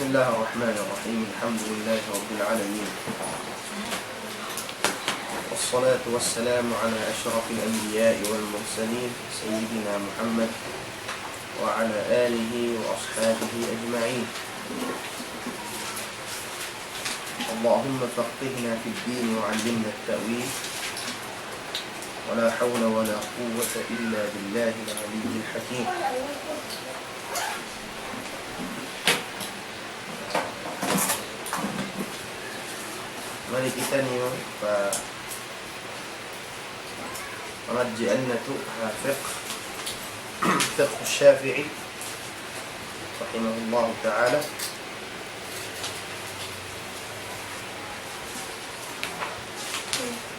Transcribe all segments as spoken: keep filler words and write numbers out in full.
بسم الله الرحمن الرحيم. الحمد لله رب العالمين. والصلاة والسلام على أشرف الأنبياء والمرسلين سيدنا محمد وعلى آله وأصحابه أجمعين. اللهم فقهنا في الدين وعلمنا التأويل. ولا حول ولا قوة إلا بالله العلي الحكيم. Mari kitaniyu pa pangadjian natu' ha fiqh, fiqh Shafi'i, rahimahullahu ta'ala.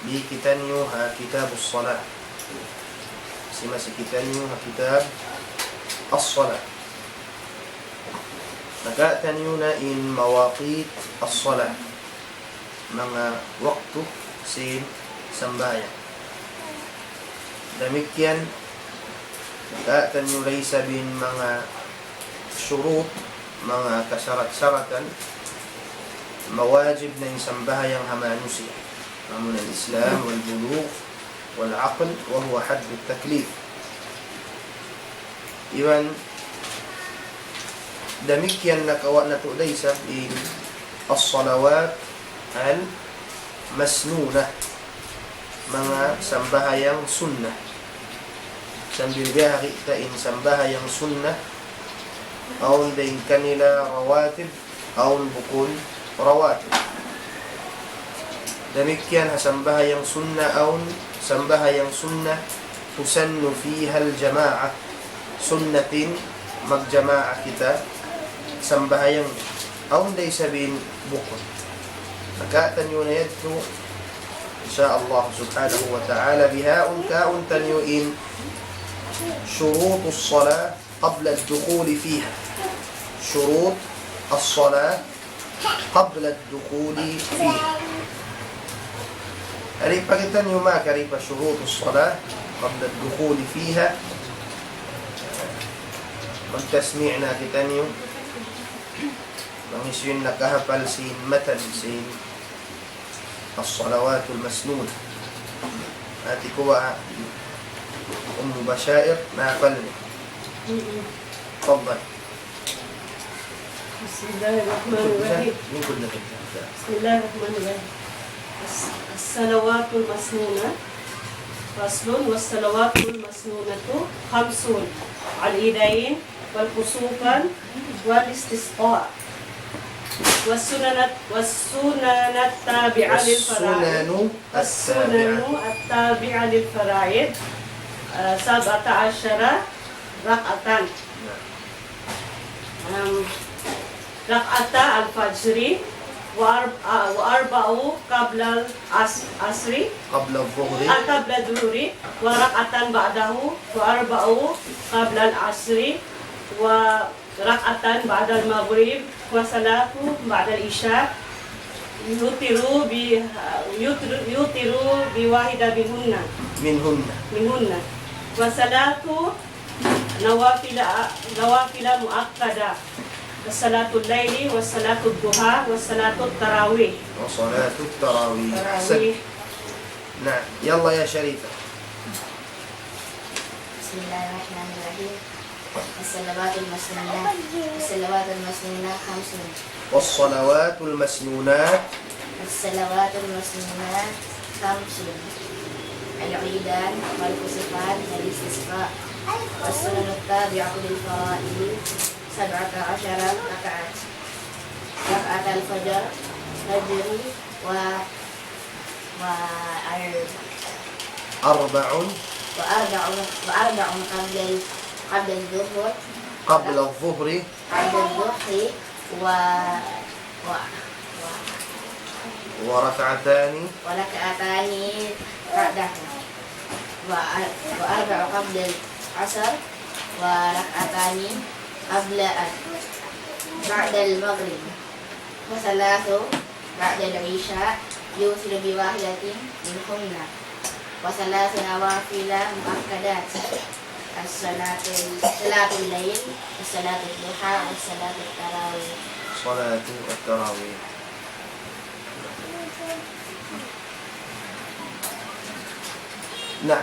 Di kitaniyu ha kitab as-salah. Masi kitaniyu ha kitab as-salah. Nagkataniyu na in mawaqit as-salah, manga waktu sin sambahayang. Damikkiyan, nagkataniyu da isab in manga shurut, manga kasarat-saratan, mawajib na in sambahayang ha manusiya'. Amuna in Islam, wal bulugh, wal aql, wa huwa haddut taklif. Iban damikkiyan nakawa' natu' da isab in as-salawat al-masnunah, manga sambahayang sunnah. Sambil biya' ha kita in sambahayang sunnah, awn da in kanila rawatib, awn bukun rawatib. Damikkiyan ha sambahayang sunnah, awn sambahayang sunnah تسن فيها الجماعة. Sunnat in magjamaah kita sambahayang. Awn da isab in bukun. Nagkataniyu na yadtu, insya Allah subhanahu wa ta'ala, bihaun kaun taniyu in شروط الصلاة قبل الدخول فيها. شروط الصلاة قبل الدخول فيها. Ari pa kitaniyu maka ari pa شروط الصلاة قبل الدخول فيها. Magtasmi' na kitaniyu. Bang hisiyu in nakahapal sin matan sin الصلوات المسنونة. Hati ku ba Ummu Bashair, nahapal niya? Mm-mm. Tafaddal. بسم الله الرحمن الرحيم. Lingkud na kita. بسم الله الرحمن الرحيم. الص-، الصلوات المسنونة. فصل. والصلوات المسنونة خمس. العيدين والكسوفين والاستسقاء. والسنن، والسنن التابعة للفرائض. والسنن التابعة. والسنن التابعة للفرائض، آه، سبعة عشر ركعة. نعم. أم، ركعتا الفجر وأرب-، آه، وأربع قبل العص-، عصر. قبل الظهر. آه، قبل الظهر، وركعة بعده، وأربع قبل العصر، وركعة بعد المغرب، وثلاث بعد العشاء، يوتر ب-، يوتر، يوتر بواحدة منهن. منهن. منهن. وثلاث نوافل، نوافل مؤكدة، وصلاة الليل، وصلاة الضحى، وصلاة التراويح. وصلاة التراويح. تراويح. نعم. يلا يا شريفة. بسم الله الرحمن الرحيم. الصلوات المسنونة. الصلوات المسنونة خمس. والصلوات المسنونات. الصلوات المسنونات خمس. العيدان والكسوفان والاستسقاء. والسنن التابعة للفرائض سبعة عشر ركعة. ركعتا الفجر، فجر، و، و، أر-، أربع. وأربع، وأربع قبل ال-، قبل الظهر. قبل الظهر. قبل الظهر و، و، و، وركعتان. وركعتان بعده. و، وأربع قبل العصر، وركعتان قبل ال-، بعد المغرب، وثلاث بعد العشاء يوتر بواحدة منهن، وثلاث نوافل مؤكدات، الصلاة، صلاة الليل، وصلاة الضحى، وصلاة التراويح. صلاة التراويح. Na,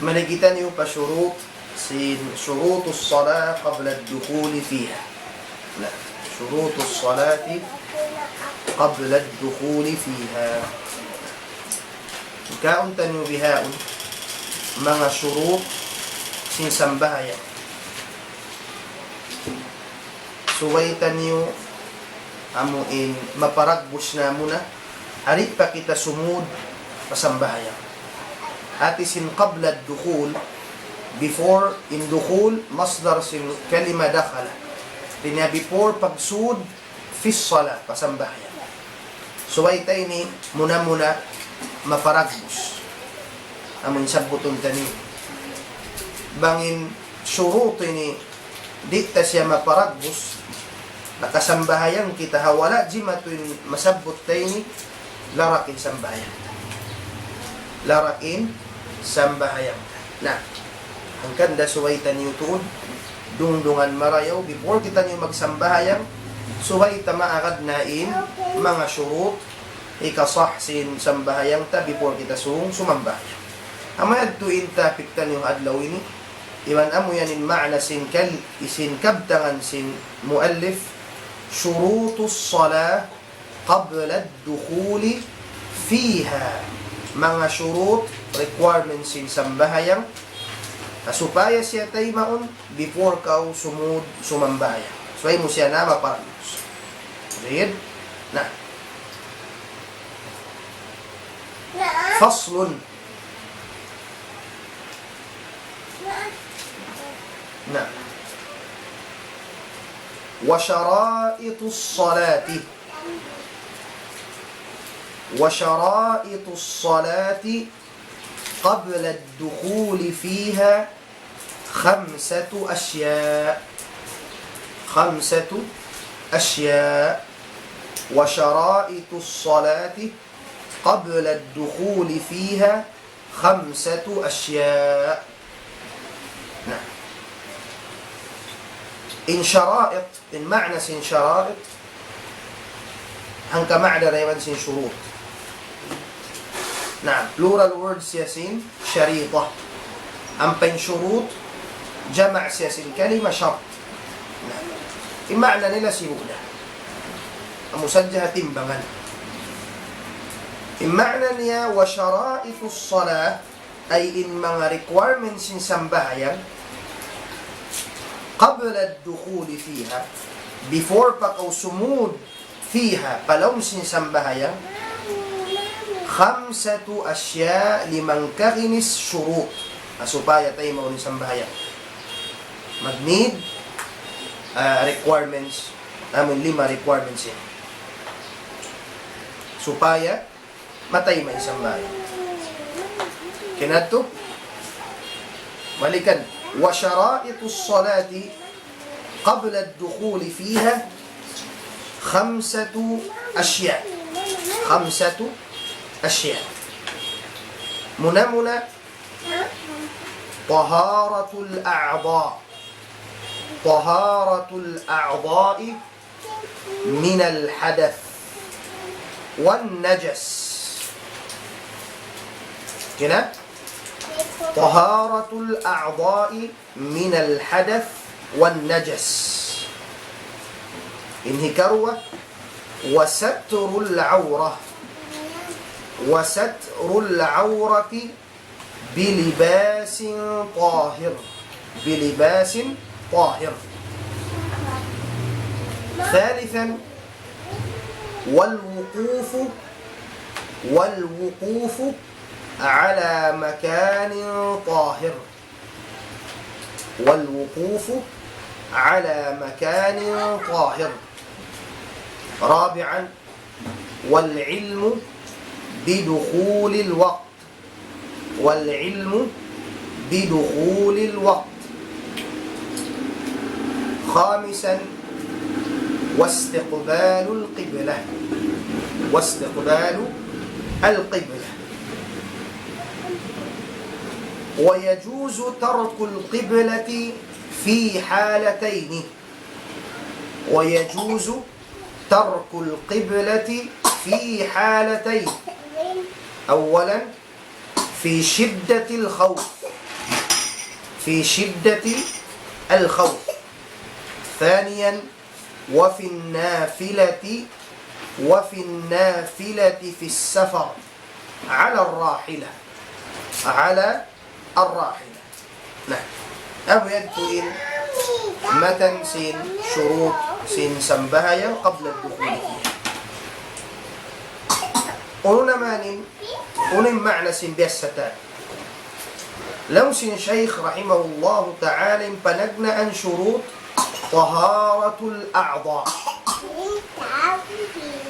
mari kitaniyu pa shurut sin شروط الصلاة قبل الدخول فيها. Na, شروط الصلاة قبل الدخول فيها. Kaun taniyu bihaun manga shurut sin sambahayang. Subay taniyu amu in maparagbus na muna, di' pa kita sumud pa sambahayang. Hati sin قبل الدخول, before in دخول, masdar sin kalima دخل. Hati niya before pagsud, في الصلاة, pa sambahayang. Subay ta ini muna-muna maparagbus. Amun sabbutun taniyu. Bang in shurut ini di' ta siya maparagbus, nakasambahayang kita ha wala' jimatu in masabbut ta ini, larak in sambahayang ta. Larak in sambahayang ta. Na, hangkan da subay taniyu tuud, dungdungan marayaw, before kitaniyu magsambahayang, subay ta maagad na in manga shurut, hikasah sin sambahayang ta before kita sung sumambahayang. Amu yadtu in topic taniyu adlaw ini, iban amu yan in maana sin kal-, sin kabtangan sin muallif, شروط الصلاة قبل الدخول فيها. Manga shurut, requirements sin sambahayang, na supaya siya taymaun before kaw sumud sumambahayang. Subay mu siya na maparagbus. Read. Na. فصل. Na. وشرائط الصلاة. وشرائط الصلاة قبل الدخول فيها خمسة أشياء. خمسة أشياء. وشرائط الصلاة قبل الدخول فيها خمسة أشياء. Na. In shara'i', in maana sin shara'i', hangka maana da iban sin shurut. Na, plural words siya sin sharita. Ampa in shurut, jama' siya sin kalima shart. Na, in maana nila sibu' da. Amu sadja ha timbangan. In maana niya, وشرائط الصلاة, ay in manga requirements sin sambahayang, قبل الدخول فيها, before pa kaw sumud, فيها, pa lawm sin sambahayang, خمسة أشياء, limangkaginis shurut, na supaya taymaun in sambahayang. Mag-need, ah, requirements, amun lima requirements yan. Supaya matayma' in sambahayang. Kinatu? Balikan. وشرائط الصلاة قبل الدخول فيها خمسة أشياء. خمسة أشياء. Muna-muna, طهارة الأعضاء. طهارة الأعضاء من الحدث والنجس. Kina? طهارة الأعضاء من الحدث والنجس. In hikaruwa, وستر العورة. وستر العورة بلباس طاهر. بلباس طاهر. ثالثا، والوقوف، والوقوف على مكان طاهر. والوقوف على مكان طاهر. رابعا، والعلم بدخول الوقت. والعلم بدخول الوقت. خامسا، واستقبال القبلة. واستقبال القبلة. ويجوز ترك القبلة في حالتين. ويجوز ترك القبلة في حالتين. أولا، في شدة الخوف، في شدة الخوف. ثانيا، وفي النافلة، وفي النافلة في السفر على الراحلة، على الراحلة. Na, amu yadtu in matan sin shurut sin sambahayang qabla dukhuli fiha. Unu na man in, unu in ma'na sin biyassa ta? Laung sin Shaykh rahimahullahu ta'ala in panagnaan shurut طهارة الأعضاء.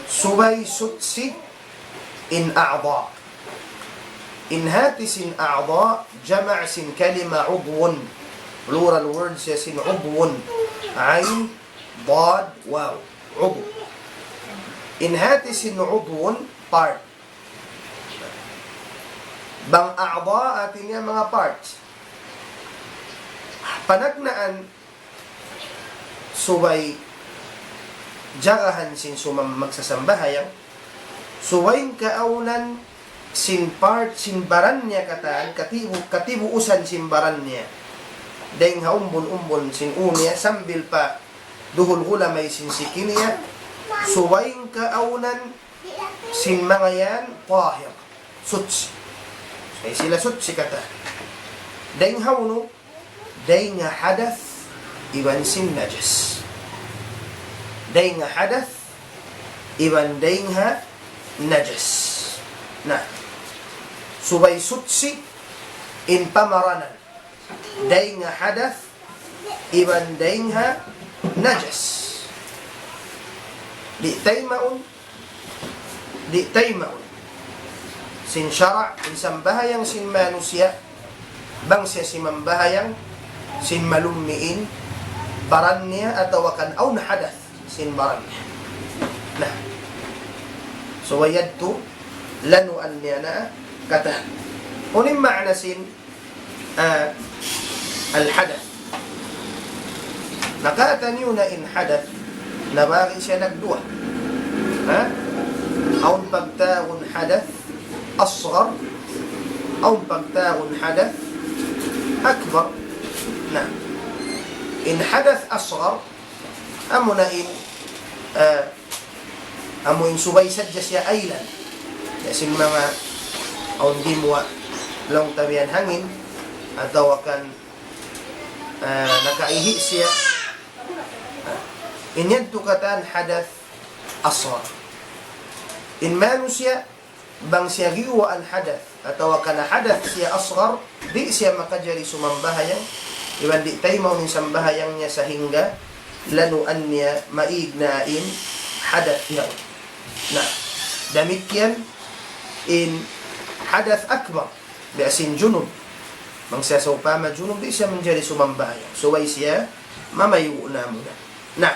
Subay suchi in a'dha. In hati sin a'dha, jama' sin kalima udwun. Plural word siya sin udwun. Ain, dad, waw. Udw. In hati sin udwun, part. Bang a'dha, hati niya manga parts. Panagnaan, subay jagahan sin sumam-, magsasambahayang, subay kaawnan sin part sin baran niya katan, katibu-, katibuusan sin baran niya. Dayng ha umbun-umbun sin ū niya sambil pa duhul gulamay sin siki niya, subay kaawnan sin manga yan tahir, suchi. Ay sila suchi katan. Dayng ha unu, dayng ha hadath iban sin najas. Dayng ha hadath iban dayng ha najas. Na, subay suchi in pamaranan. Dayng ha hadath iban dayng ha najas. Di' taymaun, di' taymaun sin sara' in sambahayang sin manusiya', bang siya simambahayang sin malummi' in baran niya atawa kan awn hadath sin baran niya. Na, subay yadtu lanuan niya na katan. Unu in ma'na sin, ah, al-hadath? Na, katan niyu na in hadath, nabahagi' siya nagduwa. Ha? Awn pagtawagun hadath asghar, awn pagtawagun hadath akbar. Na, in hadath asghar, amuna in, ah, amu in subay sadja siya aylan. Ya sin manga awn dimuwa' laung ta biya' hangin, atawa kan, ah, nakaihi' siya. Ah, in yadtu katan hadath asghar. In manusiya' bang siya giyuwaan hadath, atawa kan hadath siya asghar, di' siya makajari sumambahayang, iban di' taymaun in sambahayang niya sahingga lanuan niya maig na in hadath niya. Na, damikkiyan in hadath akbar, biya' sin junub. Bang siya sawpama junub, di' siya manjari sumambahayang. Subay siya mamayu' na muna. Na,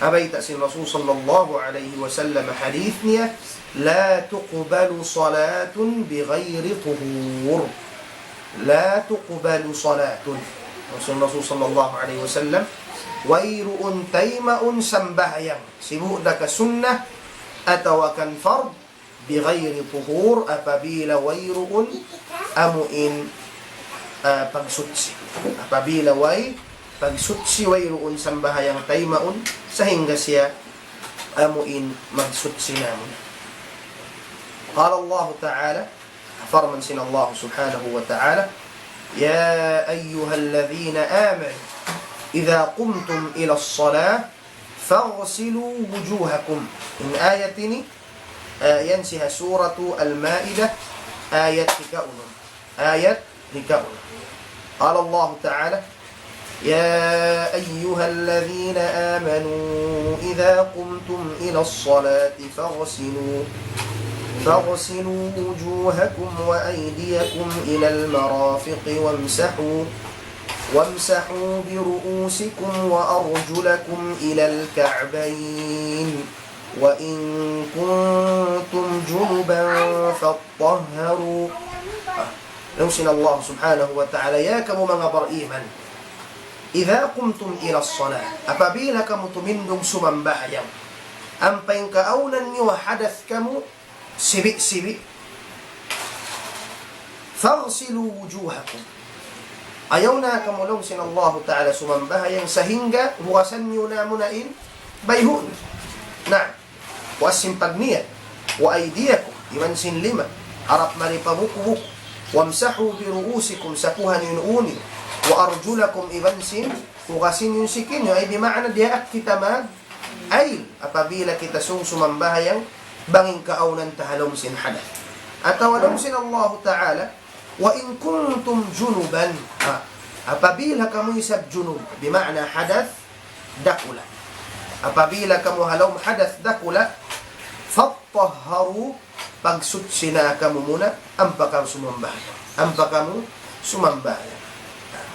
ha bayta' sin Rasul sallallahu alayhi wasallam hadith niya, لا تقبل صلاة بغير طهور. لا تقبل صلاة. Laung sin Rasul sallallahu alayhi wasallam, wayruun taymaun sambahayang, sibu' da ka sunnah atawa kan fard, بغير طهور, apabila wayruun amu in, ah, pagsuchi. Apabila way pagsuchi, wayruun sambahayang taymaun, sahingga siya amu in magsuchi na muna. قال الله تعالى, parman sin Allah subhanahu wa ta'ala, يا أيها الذين آمنوا إذا قمتم إلى الصلاة فاغسلوا وجوهكم. In ayat ini, ah, yan siya Suratu Al-Ma'idah, ayat hikaunum. Ayat hikaunum. قال الله تعالى: يا أيها الذين آمنوا إذا قمتم إلى الصلاة فاغسلوا، فاغسلوا وجوهكم وأيديكم إلى المرافق وامسحوا، وامسحوا برؤوسكم وأرجلكم إلى الكعبين، وإن كنتم جنبا فاطهروا. Ah, laung sin Allah subhanahu wa ta'ala, ya kamu manga bariman, إذا قمتم إلى الصلاة, apabila kamu tumindug sumambahayang, ampa in kaawnan niyu hadath kamu, sibi'-sibi'. فاغسلوا وجوهكم. Ayaw na kamu laung sin Allahu Ta'ala sumambahayang sahingga hugasan niyu na muna in bayhu' niyu. Na, puas sin pagniyat. وأيديكم, iban sin lima, harap mari pa buku-buku. وامسحوا برؤوسكم, sapuha niyu in ū niyu. وأرجلكم, iban sin, hugasi niyu in siki niyu. Ay, bima'na diyaak kita mag-, ayl, apabila kita sung sumambahayang, bang in kaawnan ta ha lawm sin hadath. Atawa laung sin Allahu Ta'ala, وإن كنتم جنبا. Ha, apabila kamu isab junub, bima'na hadath dakula'. Apabila kamu ha lawm hadath dakula', فاطهروا, pagsutsi na kamu muna, ampa kamu sumambahayang. Ampa kamu sumambahayang.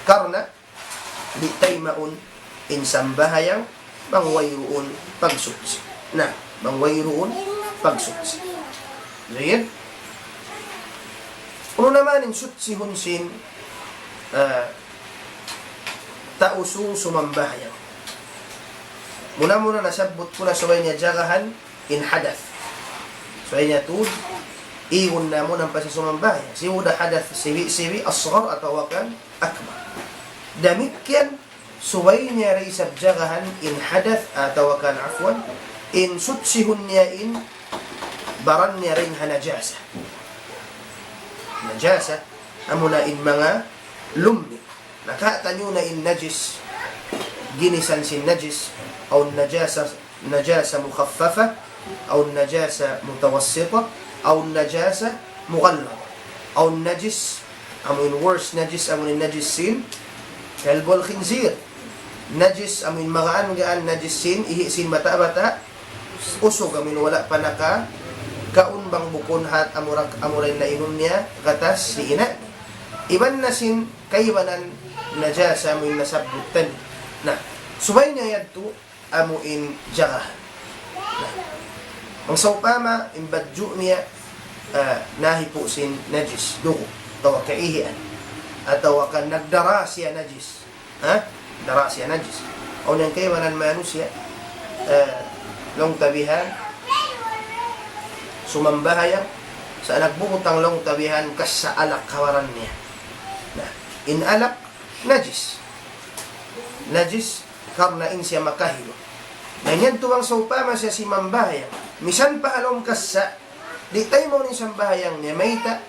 Karna' di' taymaun in sambahayang bang wayruun pagsutsi. Na, bang wayruun pagsutsi. Jayyid. Unu na man in sutsihun sin, ah, tau sung sumambahayang. Muna-muna nasabbut ku na subay niya jagahan in hadath. Subay niya tuud, igun na muna ampa siya sumambahayang. Sibu' da hadath sibi'-sibi', asghar atawa kan akbar. Damikkiyan, subay niya da isab jagahan in hadath atawa kan, afwan, in sutsihun niya in baran niya dayn ha najasa. Najasa, amuna in manga lummi'. Na, kaingatan niyu na in najis, ginisan sin najis, awn najasa, najasa mukhaffafa, awn najasa mutawassita, awn najasa mughallada. Awn najis, amu in worst najis, amu in najis sin kalbul khinzir. Najis, amu in magaan-gaan, najis sin, ihi' sin bata'-bata', usug, amu in wala' pa nakakaun bang bukun hat amura-, amura in nainum niya gatas sin ina'. Iban na sin kaibanan najasa amu in nasabbut tani. Na, subay niya yadtu amu in jagahan. Na, bang sawpama in badju' niya, ah, nahipu' sin najis, dugu', atawa kaihian, atawa kan nagdara siya najis. Ha? Dara siya najis. Awn yan kaibanan manusiya', eh, laung ta bihan, sumambahayang, sa' nagbubutang laung ta bihan kassa' alak ha baran niya. Na, in alak, najis. Najis, karna' in siya makahilu. Na, in yadtu bang sawpama siya simambahayang, misan pa ha lawm kassa', di' taymaun in sambahayang niya, mayta',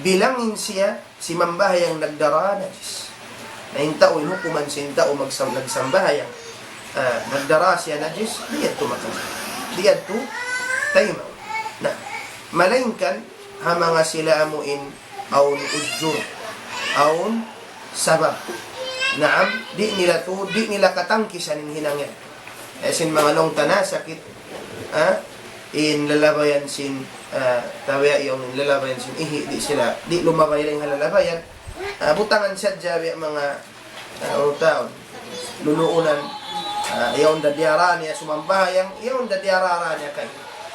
bilang in siya simambahayang nagdara najis. Na, in tau, in hukuman sin tau magsam-, nagsambahayang, ah, nagdara siya najis, di' yadtu maka-, di' yadtu taymaun. Na, malaingkan ha manga sila amu in awn ujur, awn sabab. Naam, di' nila tu, di' nila katangkisan in hinang yan. Eh, sin manga laung ta nasakit, ha? In lalabayan sin, ah, tabiya' yaun in lalabayan sin ihi', di' sila, di' lumabay dayn ha lalabayan. Ah, butangan sadja biya' manga, ah, unu taun, luluunan, ah, yaun da diyara niya sumambahayang, yaun da diyara niya kay.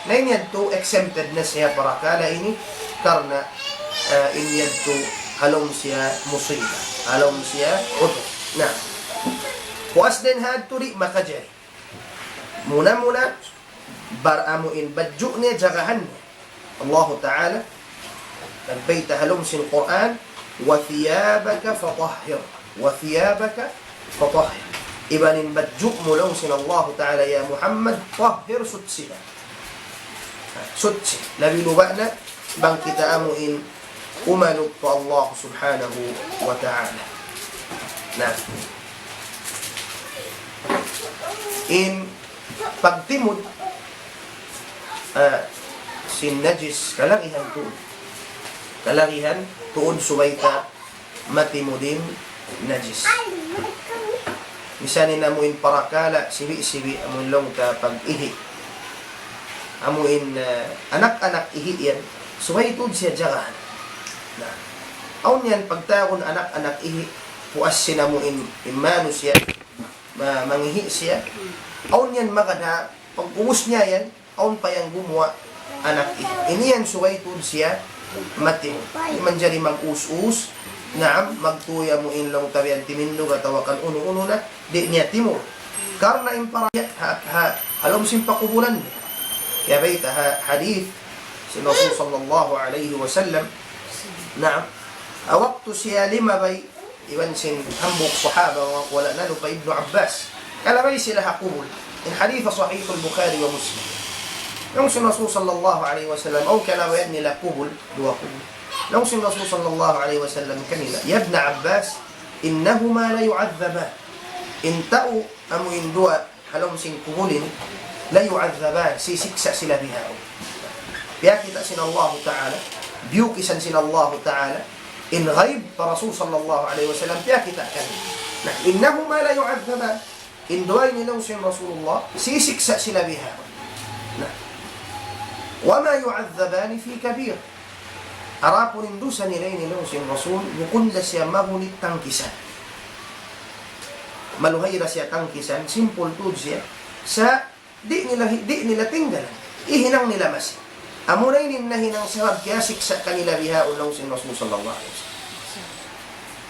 Na, in yadtu exempted na siya parakala' ini karna', ah, in yadtu ha lawm siya musiba, ha lawm siya utuk. Na, puas dayn ha yadtu di' makajari. Muna-muna, bar amu in badju' niya jagahan niya. Allahu Ta'ala nagbayta' ha lawm sin Qur'an, وثيابك فطهر. وثيابك فطهر. Iban in badju' mu laung sin Allahu Ta'ala, ya Muhammad, tahhir, sutsihan. Sutsi. Labi luba' na bang kita amu in umalup pa Allah Subhanahu wa Ta'ala. Na, in pagtimud, ah, sin najis, kalagihan tuud. Kalagihan tuud subay ta matimud in najis. Misan in amu in parakala' sibi'-sibi', amu in laung ta pag-ihi'. Amu in, ah, anak-anak ihi' yan, subay tuud siya jagahan. Na, awn yan pagtawagun anak-anak ihi', puas sin amu in, in manusiya', ma-, mangihi' siya. Awn yan magad ha, pag-ubus niya yan, awn pa yan gumuwa' anak ihi'. Ini yan subay tuud siya matimud. Di' manjari mag-us-us, Naam, magtuy amu in laung ta biya' yan timindug atawa kan unu-unu na, di' niya timur. Karna' in para ha, ha, ha lawm sin pakubulan. Kaya bayta' ha, hadith sin Rasul sallallahu alayhi wasallam. Naam, ha waktu siya limabay, iban sin hambuuk sahaba, wa-, wala' na lupa Ibnu Abbas. Kalabay sila ha kubul. In hadith sahih al-Bukhari wa Muslim. Laung sin Rasul sallallahu alayhi wasallam, awn kalabayan nila kubul, duwa kubul. Laung sin Rasul sallallahu alayhi wasallam kanila, يا ابن عباس، إنهما ليعذبان. In tau amu in duwa ha lawm sin kubul ini, ليعذبان, sisiksa' sila bihaun. Piyakita' sin Allahu Ta'ala, biyukisan sin Allahu Ta'ala, in ghaib pa Rasul sallallahu alayhi wasallam, piyakita' kanila. Na, إنهما ليعذبان. In duwa ini laung sin Rasulullah, sisiksa' sila bihaun. Na, وما يعذبان في كبير. Adapun in dusa nila ini laung sin Rasul, bukun da siya mahunit tangkisan. Maluhay da siya tangkisan, simple tuud siya. Sa' di' nila, di' nila tinggalan. Hihinang nila masi. Amuna ini in nahinang sabab kiyasiksa' kanila bihaun laung sin Rasul sallallahu alayhi wasallam.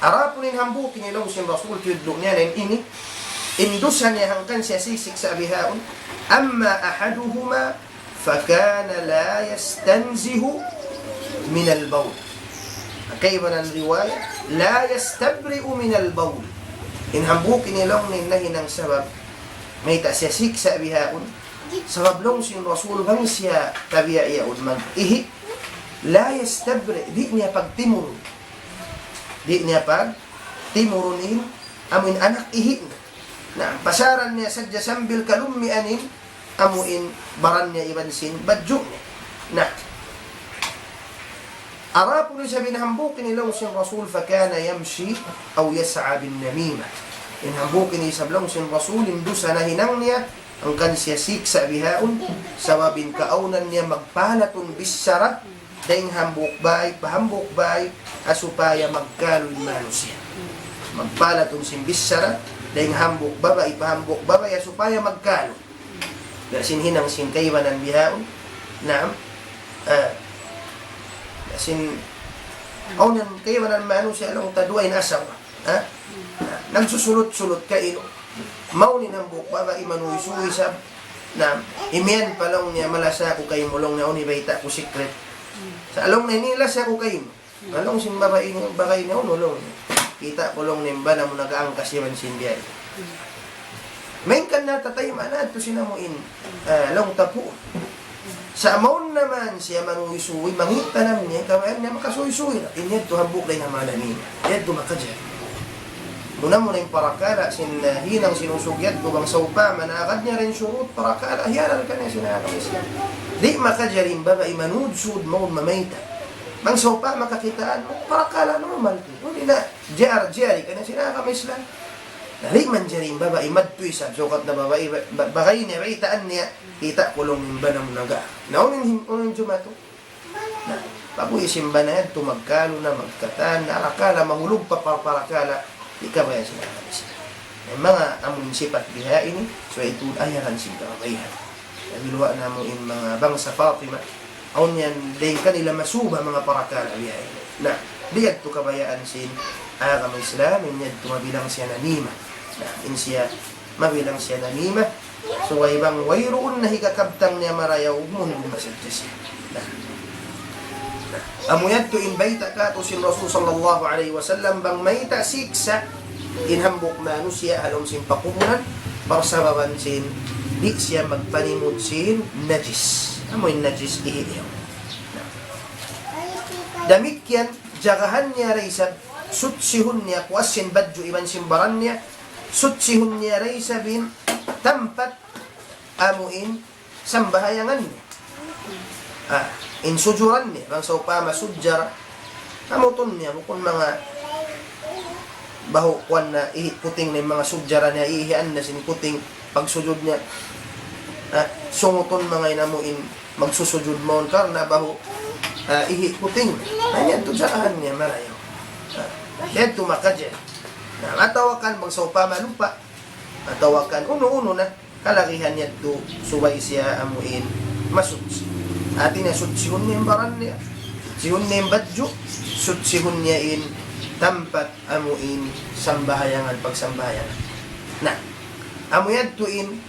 Adapun in hambuuk ini laung sin Rasul, tiyudlu' niya na in ini, in dusa niya hangkan siya sisiksa' bihaun, أما أحدهما فكان لا يستنزه من البول. Kaibanan riwayat, لا يستبرئ من البول. In hambuuk ini laung niya in nahinang sabab, mayta' siya siksa' bihaun, sabab laung sin Rasul bang siya tabiya' yaun mag-ihi', لا يستبرئ, di' niya pagtimurun. Di' niya pagtimurun in, amu in anak ihi' niya. Na, pasaran niya sadja sambil kalummian in, amu in baran niya iban sin badju' niya. Na, adapun isab in hambuuk ini laung sin Rasul, فكان يمشي أو يسعى بالنميمة. In hambuuk ini isab laung sin Rasul, in dusa nahinang niya, hangkan siya siksa' bihaun, sabab in kaawnan niya magpalatun bichara, dayn hambuuk bay, pa hambuuk bay, ha supaya magkalu in manusiya'. Magpalatun sin bichara, dayn hambuuk babai, pa hambuuk babai, ha supaya magkalu. Biya' sin hinang sin kaibanan bihaun. Naam. Ah. Biya' sin, awn kaibanan manusiya' laung ta duwa in asawa. Ha? Nagsusulut-sulut kainu. Mawn in hambuuk babai manuysuy isab. Na, imiyan pa laung niya, malasa aku kaymu laung niya, awn bayta' ku secret. Sa' laung niya, ini lasa aku kaymu. Na laung sin babai ini, babai ini, unu laung niya. Kita' ku laung niya, in bana mu nag-aangkas iban sin biya' ini. Main kan na tatay mana tu sinamuin, ah, laung ta pu. Sa' mawn na man siya manuysuy, mangī' tanam niya, kabayaan niya makasuysuy na. In yadtu hambuuk dayn ha manga namimik. Yadtu makajari. Muna-muna in parakala', sin, ah, hinang sin usug yadtu bang sawpama naagad niya in shurut parakala', hiyaral kaniya sin agama Islam. Di' makajari in babai manudsud, mawn mamayta'. Bang sawpama kakitaan mu, parakala' normal. Di' na, jari, jari kaniya sin agama Islam. Na, di' manjari in babai madtu isab, sukat na babai, ba-, ba-, bagay niya, baytaan niya, kita' ku laung in bana mu naga. Na, unu in, unu in jumatu? Na, pag-uwi sin bana yadtu, magkalu na, magkatan na, arakala', mahulug pa, pa, parakala', di' kabayaan sin agama Islam. In manga amun sipat biha ini, subay tuud ayaran sin kababayan. Biluwa' namu' in manga bangsa Fatima, awn yan dayn kanila masuba manga parakala' biya' ini. Na, di' yadtu kabayaan sin agama Islam, in yadtu mabilang siya namima. Na, in siya mabilang siya namima. Subay bang wayruun na hikakabtang niya marayaw, ugmun-ugmun na sadja siya. Na. Amu yadtu in bayta' kātu' sin Rasul sallallahu alayhi wasallam bang mayta' siksa' in hambuuk manusiya' ha lawm sin pakubulan, parsababan sin di' siya magpanimut sin najis. Amu in najis ihi' niya. Damikkiyan, jagahan niya da isab, sutsihun niya, puas sin badju' iban sin baran niya, sutsihun niya da isab in tampat amu in sambahayangan niya. Ah, in sujuran niya, bang sawpama sujjar, hamutun niya, bukun manga bahu' kuwan na ihi' puting na in manga sujjaran niya, ihian na sin puting pagsujud niya. Ah, sungutun manga in amu in magsusujud mawn karna' bahu', ah, ihi' puting. Na, yadtu jagahan niya marayaw. Ah, yadtu makajari. Na, atawa kan bang sawpama lupa', atawa kan unu-unu na, kalagihan yadtu subay siya amu in masuchi. Hati niya sutsihun niya in baran niya, sutsihun niya in badju', sutsihun niya in tampat amu in sambahayangan, pagsambahayangan. Na, amu yadtu in,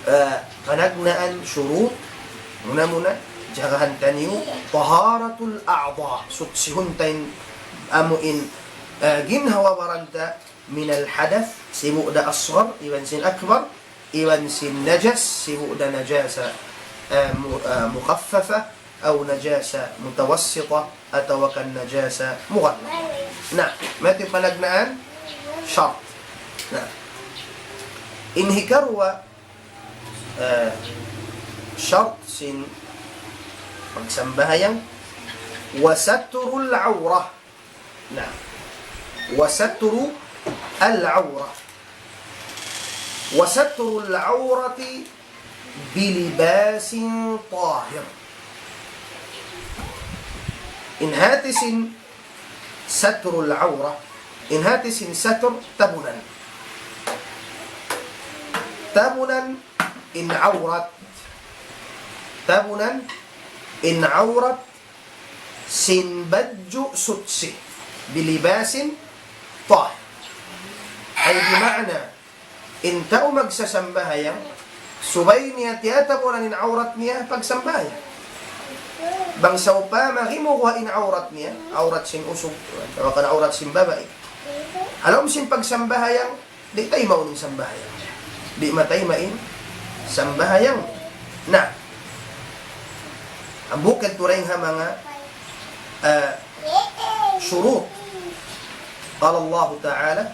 ah, panagnaan, shurut, muna-muna, jagahan taniyu, taharatul a'dha, suchihun ta in amu in, ah, ginhawa-baran ta, minal hadath, sibu' da asghar, iban sin akbar, iban sin najas, sibu' da najasa, ah, mu-, ah, mukhaffafa, aw najasa mutawassita, atawa kan najasa mughalladh. Na, mayta' panagnaan? Shart. Na. In hikaruwa, ah, shart sin pagsambahayang, wa satrul awrah. Na. Wa satru al-awrah. Wa satrul awrati bilibasin tahir. In hati sin satrul awrah, in hati sin satr tabunan. Tabunan in awrat. Tabunan in awrat sin badju' suchi, bilibasin tahir. Ay bima'na, in tau magsasambahayang, subay niya tiyatabunan in awrat niya pagsambahayang. Bang sawpama gimuwa' in awrat niya, awrat sin usug, atawa kan awrat sin babai, ha lawm sin pagsambahayang, di' taymaun in sambahayang. Di' matayma in sambahayang. Na, hambuuk tuud dayn ha manga, ah, shurut. Qala Allahu Ta'ala,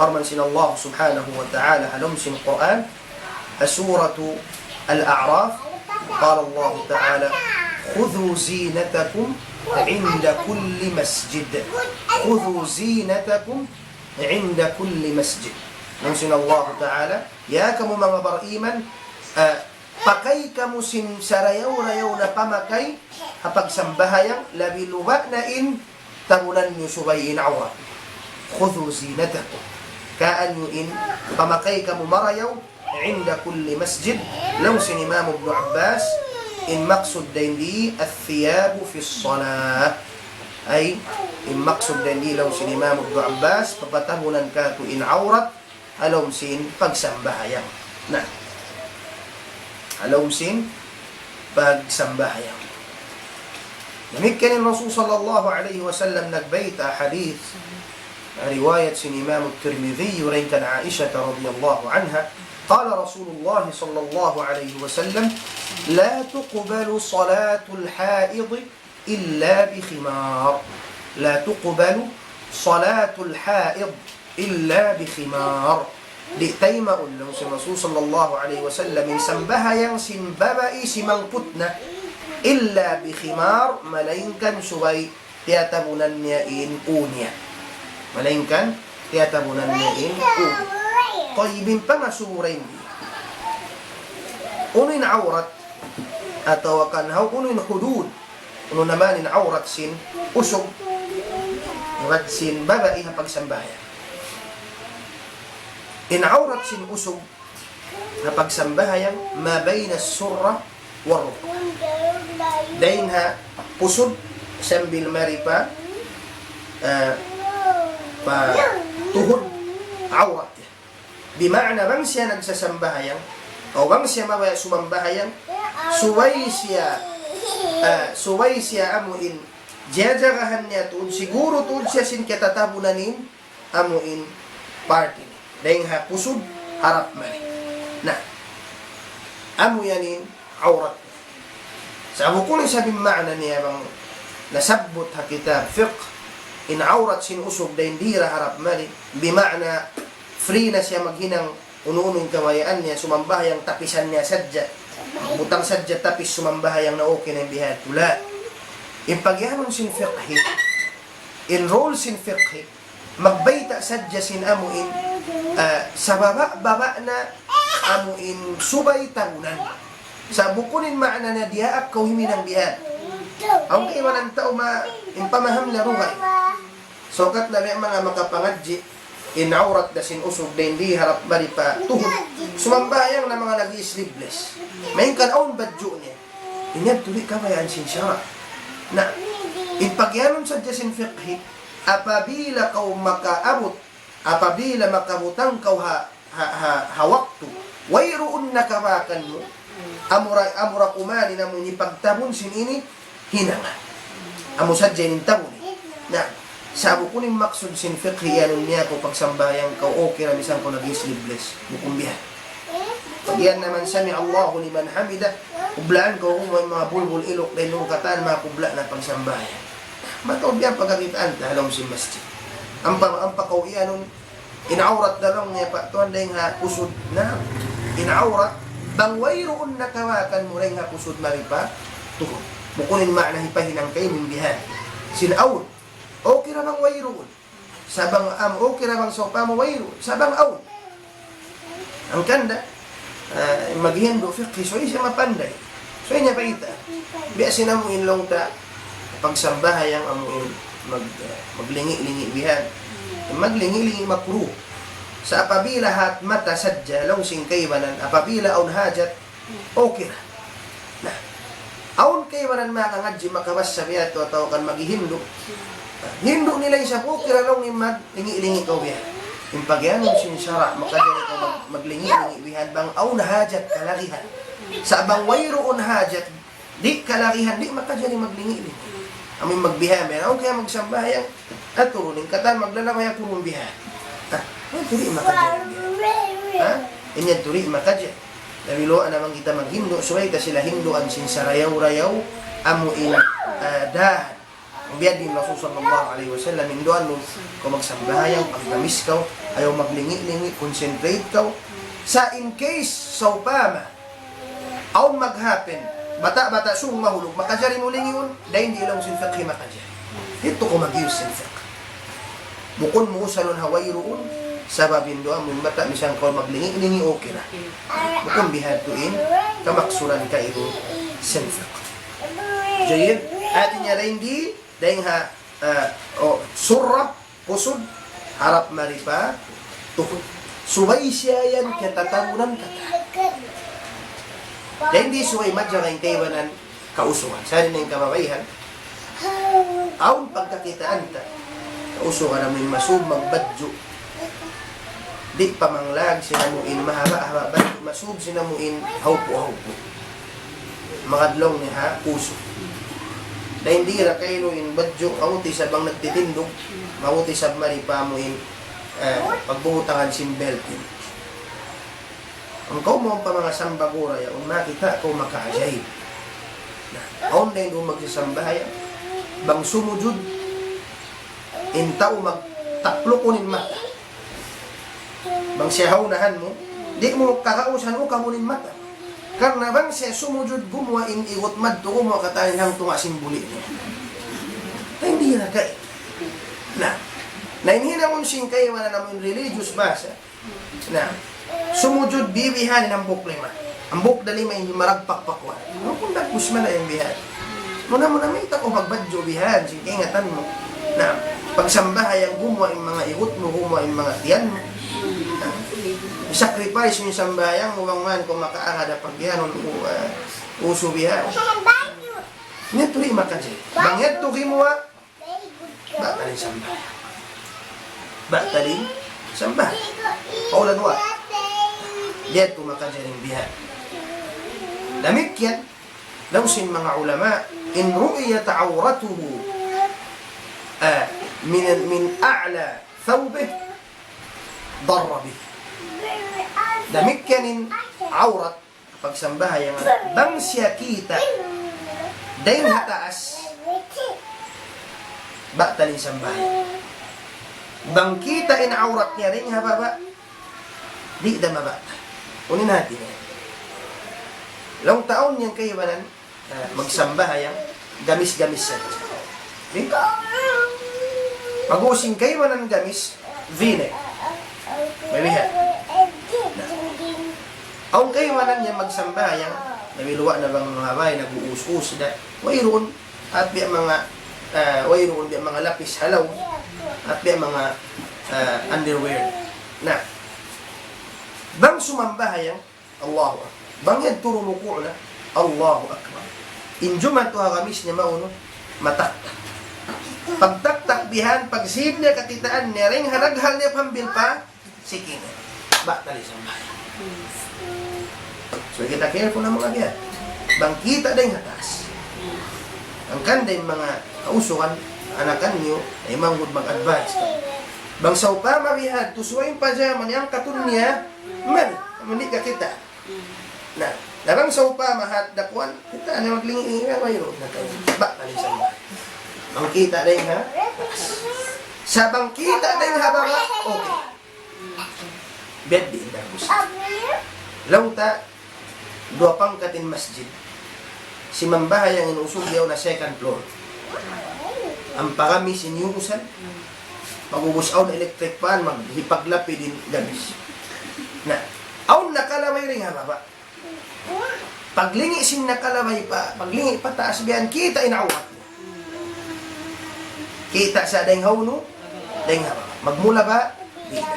parman sin Allah Subhanahu wa Ta'ala, ha lawm sin Qur'an, ha Suratu Al-A'raf, qala Allahu Ta'ala, خذوا زينتكم عند كل مسجد. خذوا زينتكم عند كل مسجد. Laung sin Allah Ta'ala, ya kamu manga bariman, ah, pakay kamu sin sarayaw-rayaw na pamakay ha pagsambahayang, labi-labi na in tabunan niyu subay in awrat. خذوا زينتكم. Kaun niyu in pamakay kamu marayaw, عند كل مسجد, laung sin Imam Ibn Abbas, in maksud dayn di الثياب في الصلاة. Ay, in maksud dayn di laung sin Imam Ibn Abbas, papatabunan katu' in awrat, ha lawm sin pagsambahayang. Na, ha lawm sin pagsambahayang. Damikkiyan in Rasul sallallahu alayhi wasallam nagbayta' hadith, riwayat sin Imam Tirmidhi, dayn kan Aisha radiyallahu anha, قال رسول الله صلى الله عليه وسلم: لا تقبل صلاة الحائض إلا بخمار. لا تقبل صلاة الحائض إلا بخمار. Di' taymaun, laung sin Rasul sallallahu alayhi wasallam, in sambahayang sin babai simangput na, إلا بخمار, malaingkan subay tiyatabunan niya in ū niya. Malaingkan tiyatabunan niya in ū niya. Tayyib, in pangasubu dayn di, unu in awrat, atawa kan hawnu in hudud, unu na man in awrat sin usug, awrat sin babai ha pagsambahayang. In awrat sin usug ha pagsambahayang, ما بين السرة والركبة. Dayn ha pusud sambil mari pa, ah, pa tuhud, awrat. Bima'na bang siya nagsasambahayang, o bang siya mabaya' sumambahayang, subay siya, ah, subay siya amu in jajagahan niya tuud, siguru tuud siya sin kiyatatabunan in amu in part ini. Dayn ha pusud harap mari. Na, amu yan in awrat. Sa' bukun isab in ma'na niya bang nasabbut ha kitab fiqh, in awrat sin usug dayn di ha harap mari, bima'na free na siya maghinang unu-unu in kabayaan niya, sumambahayang tapisan niya sadja. Butang sadja tapis sumambahayang na okay na in bihadtu. La. In pagiyanun sin fiqhi, in rule sin fiqhi, magbayta' sadja sin amu in, ah, sababa'-baba' na amu in subay tabunan. Sa' bukun in ma'na na diyaak kaw huminang bihan. Awn kaibanan tau ma-, in pamaham na dugaing. Sukat na biya' manga makapangadji', in awrat da sin usug dayn di harap mari pa tuhud. Sumambahayang na manga nag-sleeveless. Malayngkan awn badju' niya. In yadtu di' kabayaan sin sara'. Na, in pagiyanun sadja sin fiqhi, apabila kaw makaabut, apabila makabutang kaw ha, ha, ha, ha waktu, wayruun na kabakan mu, amura, amura kumanin amu in pagtabun sin ini, hinanga. Amu sadja in tabun. Na, sa' bukun in maksud sin fiqh iyanun niya kaw pagsambahayang kaw, okay ra misan kaw nag-sleeveless. Bukun biya'. Pag iyan na man, "Sami'allahu liman hamidah," kublaan kaw, kunu' in manga bulbul iluk, dayn duun katan, makubla' na pagsambahayang. Mataud biya' pagkakitaan ta ha lawm sin masjid. Ampa, ampa kaw iyanun, in awrat da laung niya pa tuwan dayn ha pusud na, in awrat, bang wayruun na kabakan mu dayn ha pusud mari pa tuhud. Bukun in maana hipahinang kaymu in bihan. Sin awn. Okay ra bang wayruun. Sa' bang, am, okay ra bang sawpama wayruun. Sa' bang awn. Hangkan da, ah, maghindu' fiqh, subay siya mapanday. Subay niya bayta'. Biya' sin amu in laung ta, pagsambahayang amu in mag-, ah, maglingi'-lingi' bihan. Maglingi'-lingi' makruh. Sa' apabila hat mata sadja, laung sin kaibanan, apabila awn hajat, okay ra. Na, awn kaibanan makangadji', makabassa biya' tu atawa kan maghihindu'. Na, hindu' nila isab, okay ra laung in maglingi'-lingi' kaw biya'. In pagiyanun sin sara', makajari kaw mag-, maglingi'-lingi' bihan bang awn hajat kalagihan. Sa' bang wayruun hajat, di' kalagihan, di' makajari maglingi'-lingi'. Amu in magbihan, bihan. Awn kaya magsambahayang, aturun in katan, maglalabay, aturun bihan. Ah, in yadtu di' makajari bihan. Ha? In yadtu di' makajari. Labi luwa' na bang kita maghindu', subay ta sila hinduan sin sarayaw-rayaw, amu in, ah, dahan. Biya' diin Rasul sallallahu alayhi wasallam, hinduan mu kaw magsambahayang, paggamis kaw, ayaw maglingi'-lingi', concentrate kaw. Sa' in case, sawpama, awn mag-happen, bata'-bata' sung mahulug, makajari mu lingiun, dayn di laung sin fiqh makajari. Didtu kaw mag-use sin fiqh. Bukun mu usalun ha wayruun, sabab in duwa mu in bata', misan kaw maglingi'-lingi', okay ra. Bukun bihadtu in kamaksuran kailu sin fiqh. Jayyid, hati niya dayn di, dayn ha, ah, o, surra, pusud, harap mari pa tuhud. Subay siya yan katatabunan katan. Dayn di subay madja in kaibanan kausugan. Sa' di' na in kababaihan. Awn pagkakitaan ta. Kausugan amu in masub magbadju'. Di' pa manglag sin amu in mahaba'-haba' badju', masub sin amu in hawpu'-hawpu'. Manga adlaw ini ha pusu'. Dayn di ra kailu in badju', mabuti' isab bang nagtitindug, mabuti' isab mari pa amu in, eh, pagbubutangan sin belt ini. Bang kaw mawn pa manga sambagura yaun, makakita' kaw makaajayib. Na, awn dayn duun magsasambahayang, bang sumujud, in tau magtaplukun in mata. Bang siya ha unahan mu, di' mu kakausan ukabun in mata. Karna' bang siya sumujud gumuwa' in igut madtu gumuwa' katan in hangtunga' sin buli' niya. Dayn di ra kay. Na, na in hinangun sin kaibanan amu in religious bahasa. Na, sumujud bibihan in hambuuk lima. Hambuuk da lima in maragpak pa kuwan. Bukun dagbus man in bihan. Muna-muna mayta' kaw magbadju' bihan, sin kaingatan mu. Na, pagsambahayang gumuwa' in manga igut mu, gumuwa' in manga tiyan mu. Na, sacrifice mu in sambahayang mu, bang man kaw makaagad ha pagbihanun, u-, ah, usu bihan. Yadtu di' makajari. Bang yadtu gimuwa', batal in sambahayang. Batal in sambahayang. Qawlan wahid. Di' yadtu makajari in bihan. Damikkiyan, laung sin manga ulama, إن رؤيت عورته، ah, من، من أعلى ثوبه ضر به. Damikkiyan in awrat, pagsambahayang, bang siya kita' dayn ha taas, batal in sambahayang. Bang kita' in awrat niya dayn ha baba', di' da mabatal. Unu in hati niya? Laung ta awn yan kaibanan, ah, magsambahayang, gamis-gamis sadja. Di'? Pag-ubus in kaibanan gamis, V-neck. Mabihan. Na. Awn kaibanan niya magsambahayang, nabiluwa' na bang mabaya, nag-uus-us da. Wayruun, at biya' manga, ah, wayruun biya' manga lapis halaw, at biya' manga, ah, underwear. Na. Bang sumambahayang, Allahu Akbar. Bang yadtu rumuku' na, Allahu Akbar. In jumatu ha gamis niya maunu, mataktak. Pagtaktak bihan, pagsid niya kakitaan niya, dayn ha daghal niya pambil pa, sikina. Batal in sambahayang. So, kita careful na manga bihan. Bang kita dayn ha taas. Hangkan dayn manga kausugan, anakan niyu, ay manghud mag-advise ka. Bang sawpama bihan, tusuwain pa jaman yang katun niya, man, mandi ka kita. Na, na bang sawpama hat dakuan, kita na maglingi-lingi na mayroon na tayo. Batal in sambahayang. Bang kita dayn ha, sa bang kita dayn ha baba', okay. Biya' diin da gusto. Laung ta, duwa pangkat in masjid. Simambahayang in usug yaun ha second floor. Ampa gamis in iyuusan. Pag'ubus awn electric fan, maghipaglapid in gamis. Na, awn nakalabay dayn ha baba'. Paglingi' sin nakalabay pa, paglingi' pa taas bihan, kita' in awrat. Kita' sa dayn ha unu, dayn ha baba'. Magmula ba? Di' na.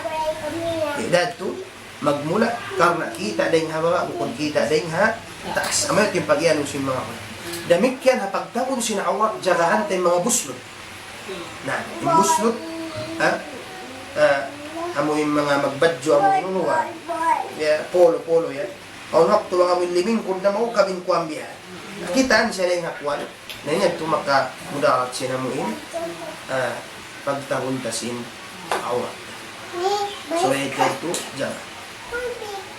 Di' da tuud magmula, karna' kita' dayn ha baba', bukun kita' dayn ha taas. Amu yan in pag-iyanun sin manga ulama. Damikkiyan ha pagtabun sin awrat, jagahan ta in manga buslut. Na, in buslut, ha? Ah, amu in manga magbadju', amu in unu ba? Ya, polo, polo, ya. Awn waktu bang amu in limingkud na maukab in kuwan biya'. Nakitaan siya dayn ha kuwan. Na, in yan tuud makamudarat sin amu in, ah, pagtabun ta sin awrat. So, ito, ito, jaga.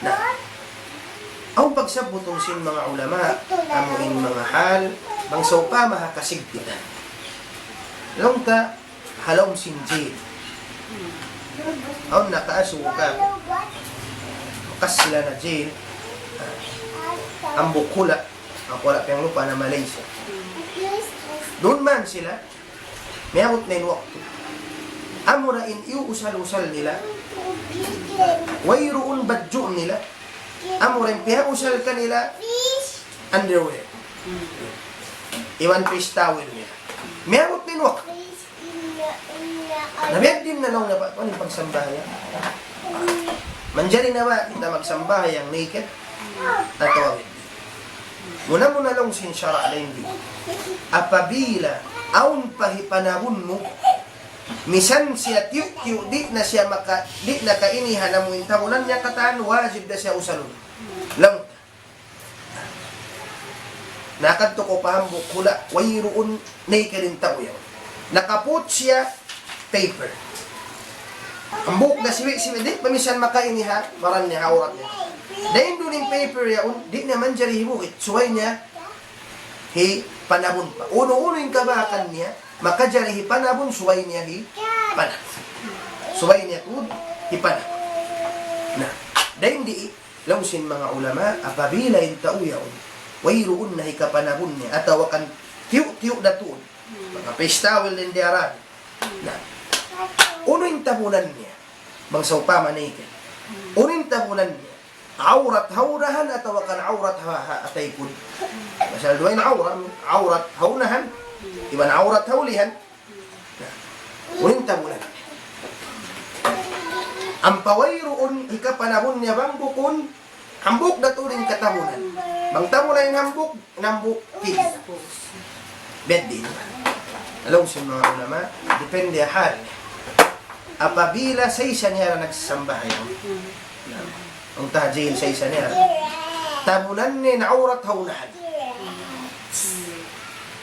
Na, awn pagsabbutun sin manga ulama, amu in manga hal, bang sawpama ha kasigpitan. Laung ta, ha lawm sin jail. Awn nakaasubu kāku'. Bakas sila na jail. Ah, hambuuk hula'. Aku wala' piyanglupa na Malaysia. Duun man sila. Miyabut na in waktu. Amura in iyuusal-usal nila. Wayruun badju' nila. Amura in piyausal kanila underwear. Iban face towel nila. Miyabut na in waktu. Na biya' diin na laung niya pa, kuwan in pagsambahayang. Manjari na ba kita magsambahayang naked? Atawa biya' diin? Muna-muna laung sin sara' dayn di. Apabila awn pa hipanabun mu, misan siya tiyu'-tiyu', di' na siya maka-, di' na kainihan amu in tabunan niya katan, wajib da siya usalun. Laung ta. Nakadtu kaw pa hambuuk hula', wayruun naked in tau yaun. Nakapuut siya paper. Hambuuk da siwi'-siwi', di' pa misan makaini ha baran niya, ha awrat niya. Dayn duun in paper yaun, di' niya manjari hibuhit, subay niya hipanabun pa. Unu-unu in kabaakan niya, makajari hipanabun, subay niya hipanabun. Subay niya tuud hipanabun. Na, dayn di, laung sin manga ulama, apabila in tau yaun, wayruun na hikapanabun niya, atawa kan tiyu'-tiyu' da tuud. Manga face towel dayn di Arabi. Na, unu in tabunan niya? Bang sawpama naked. Unu in tabunan niya? Awrat ha unahan atawa kan awrat ha, ha, ha taykud? Pasal duwa in awrat, awrat ha unahan, iban awrat ha ulihan. Na, unu in tabunan? Ampa wayruun hikapanabun niya bang bukun hambuuk da tuud in katabunan. Bang tabunan in hambuuk, in hambuuk kili. Biya' diin. Laung sin manga ulama, depende ha hal. Apabila sa isa niya ra nagsambahayang. Na, bang ta jail sa isa niya ra. Tabunan niya in awrat ha unahan.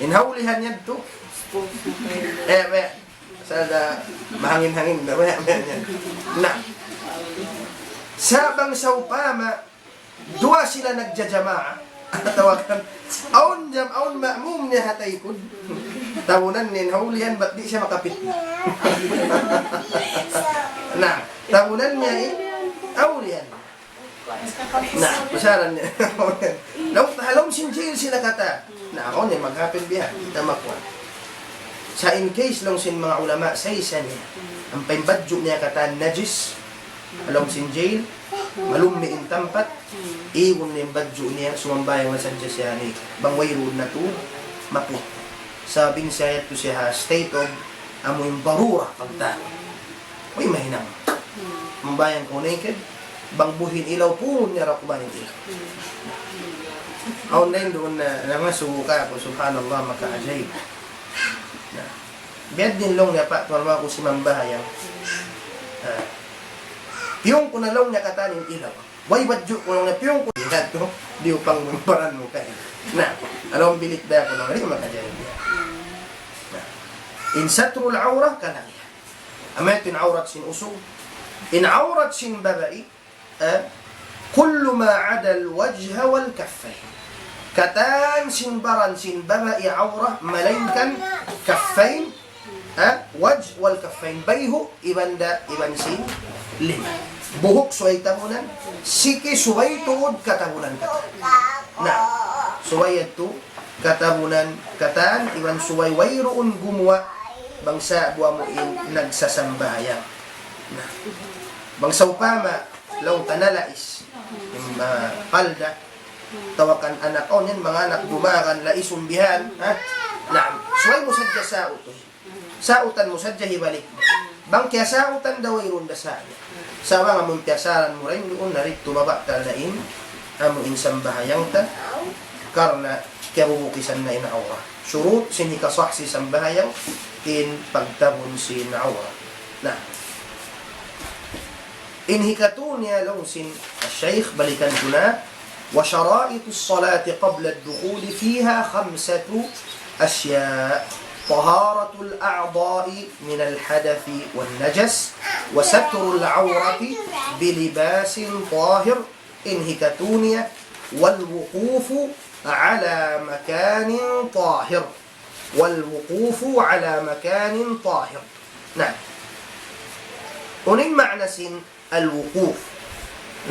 In ha ulihan yadtu. Eh, eh. Sa' da mahangin-hangin da, maya-maya niya. Na. Sa' bang sawpama, duwa sila nagjajamaa, atawa kan, awn jam-, awn ma'mum niya ha taykud. Tabunan niya in ha ulihan, bat di' siya makapitna. Na, tabunan niya in ha ulihan. Na, pasaran niya. Na, ha lawm sin jail sila katan. Na, awn niya maghapil biya', kita makuha. Sa' in case laung sin manga ulama, sa isa niya. Ampa in badju' niya katan najis, ha lawm sin jail, malummi' in tampat, igun niya in badju' niya, sumambahayang na sadja siya ini. Bang wayruun na tuud, mapuut. Sabab in siya yadtu siya ha state of, amu in darura, pagtago. Way mahinang. Sumambahayang kaw naked, bang buhi' in ilaw, purun niya ra kuman in ilaw. Awn na in duun na, namasubu kāku', subhanallah, maka-ajaib. Na. Biya' diin laung niya pa, tuwan aku simambahayang. Ah. Piyungku na laung niya katan in ilaw. Way badju' ku laung niya piyungku. Ingat ku, di' upang baran mu kay. Na, alaw bilik da aku laung, di' makajari. Na. In satrul awrah kalang yan. Amu yadtu in awrat sin usug. In awrat sin babai, eh, كل ما عدا الوجه والكفين. Katan sin baran sin babai awrah, malaingkan kaffayn, eh, wajh wal kaffayn. Bayhu' iban da, iban sin lima. Buhuk subay tabunan, siki subay tuud katabunan katan. Na, subay yadtu katabunan katan, iban subay wayruun gumuwa' bang sa'bu amu in nagsasambahayang. Na, bang sawpama, laung ta nalais. In, ah, palda, tawakan anak, awn yan, manga anak dumagan, lais umbihan, ha? Naam, subay mu sadja saut. Sautan mu sadja hibalik. Bang kiyasautan da wayruun da sa niya. Sa' bang amun piyasalan mu dayn duun na didtu mabatal na in, amu in sambahayang ta, karna' kiyabubukisan na in awrah. Shurut sin hikasah sin sambahayang in pagtabun sin awrah. Na. In hikatu niya laung sin Shaykh, balikan ku na, وشرائط الصلاة قبل الدخول فيها خمسة أشياء: طهارة الأعضاء من الحدث والنجس، وستر العورة بلباس طاهر, in hikatu niya, والوقوف على مكان طاهر. والوقوف على مكان طاهر. Na. Unu in maana sin al-wuquf?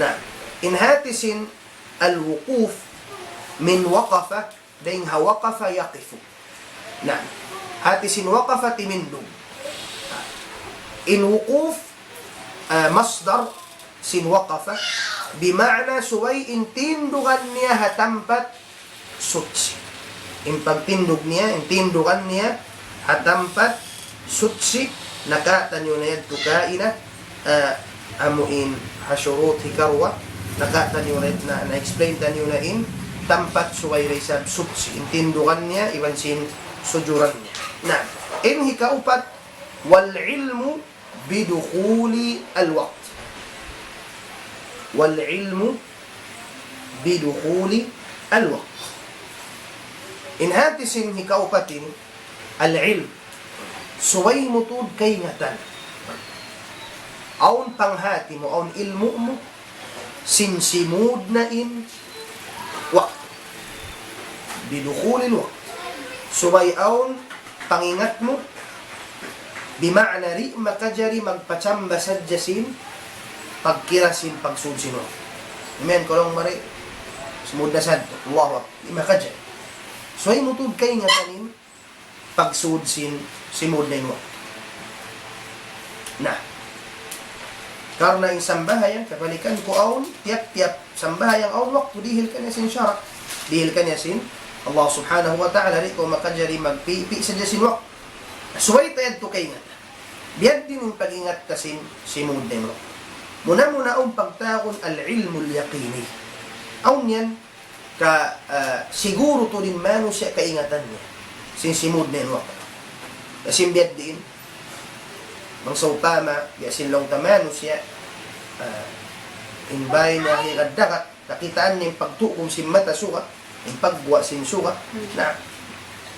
Na. In hati sin al-wuquf min waqafa, dayn ha waqafa yaqifu. Na. Hati sin waqafa timindug. In wuquf, ah, masdar sin waqafa, bima'na subay in tindugan niya ha tampat suchi. In pagtindug niya, in tindugan niya ha tampat suchi, nakataniyu na yadtu kaina, ah, amu in ha shurut hikaruwa, nakataniyu na, na, na-explain taniyu na in tampat subay da isab suchi, in tindugan niya, iban sin sujuran niya. Na, in hikaupat, والعلم بدخول الوقت. والعلم بدخول الوقت. In hati sin hikaupat ini, al-ilm. Subay mu tuud kaingatan. Awn panghati mu, awn ilmu' mu, sin simud na in waktu. بدخول الوقت. Subay awn pangingat mu, bima'na di' makajari magpachamba sadja sin pagkira sin pagsud sin waktu. Amen, kulung mari, simud na sadja. Allahu Akbar. Di' makajari. Subay mu tuud kaingatan in pagsud sin, simud na in waktu. Na. Karna' in sambahayang, kabalikan ku awn, tiyap-tiyap sambahayang awn waktu dihil kaniya sin sara'. Dihil kaniya sin Allah Subhanahu wa Ta'ala, di' kaw makajari magpipi' sadja sin waktu. Subay ta yadtu kaingatan. Biya' diin in pag-ingat ta sin, simud na in waktu. Muna-muna awn pagtawagun al-ilmul yaqini. Awn yan, ka, ah, siguru tuud in manusiya' kaingatan niya sin simud na in waktu. Kasi biya' diin, bang sawpama, biya' sin laung ta manusiya', ah, in bāy niya higad dagat, nakitaan niya in pagtukum sin mata suga, in pagguwa' sin suga. Na,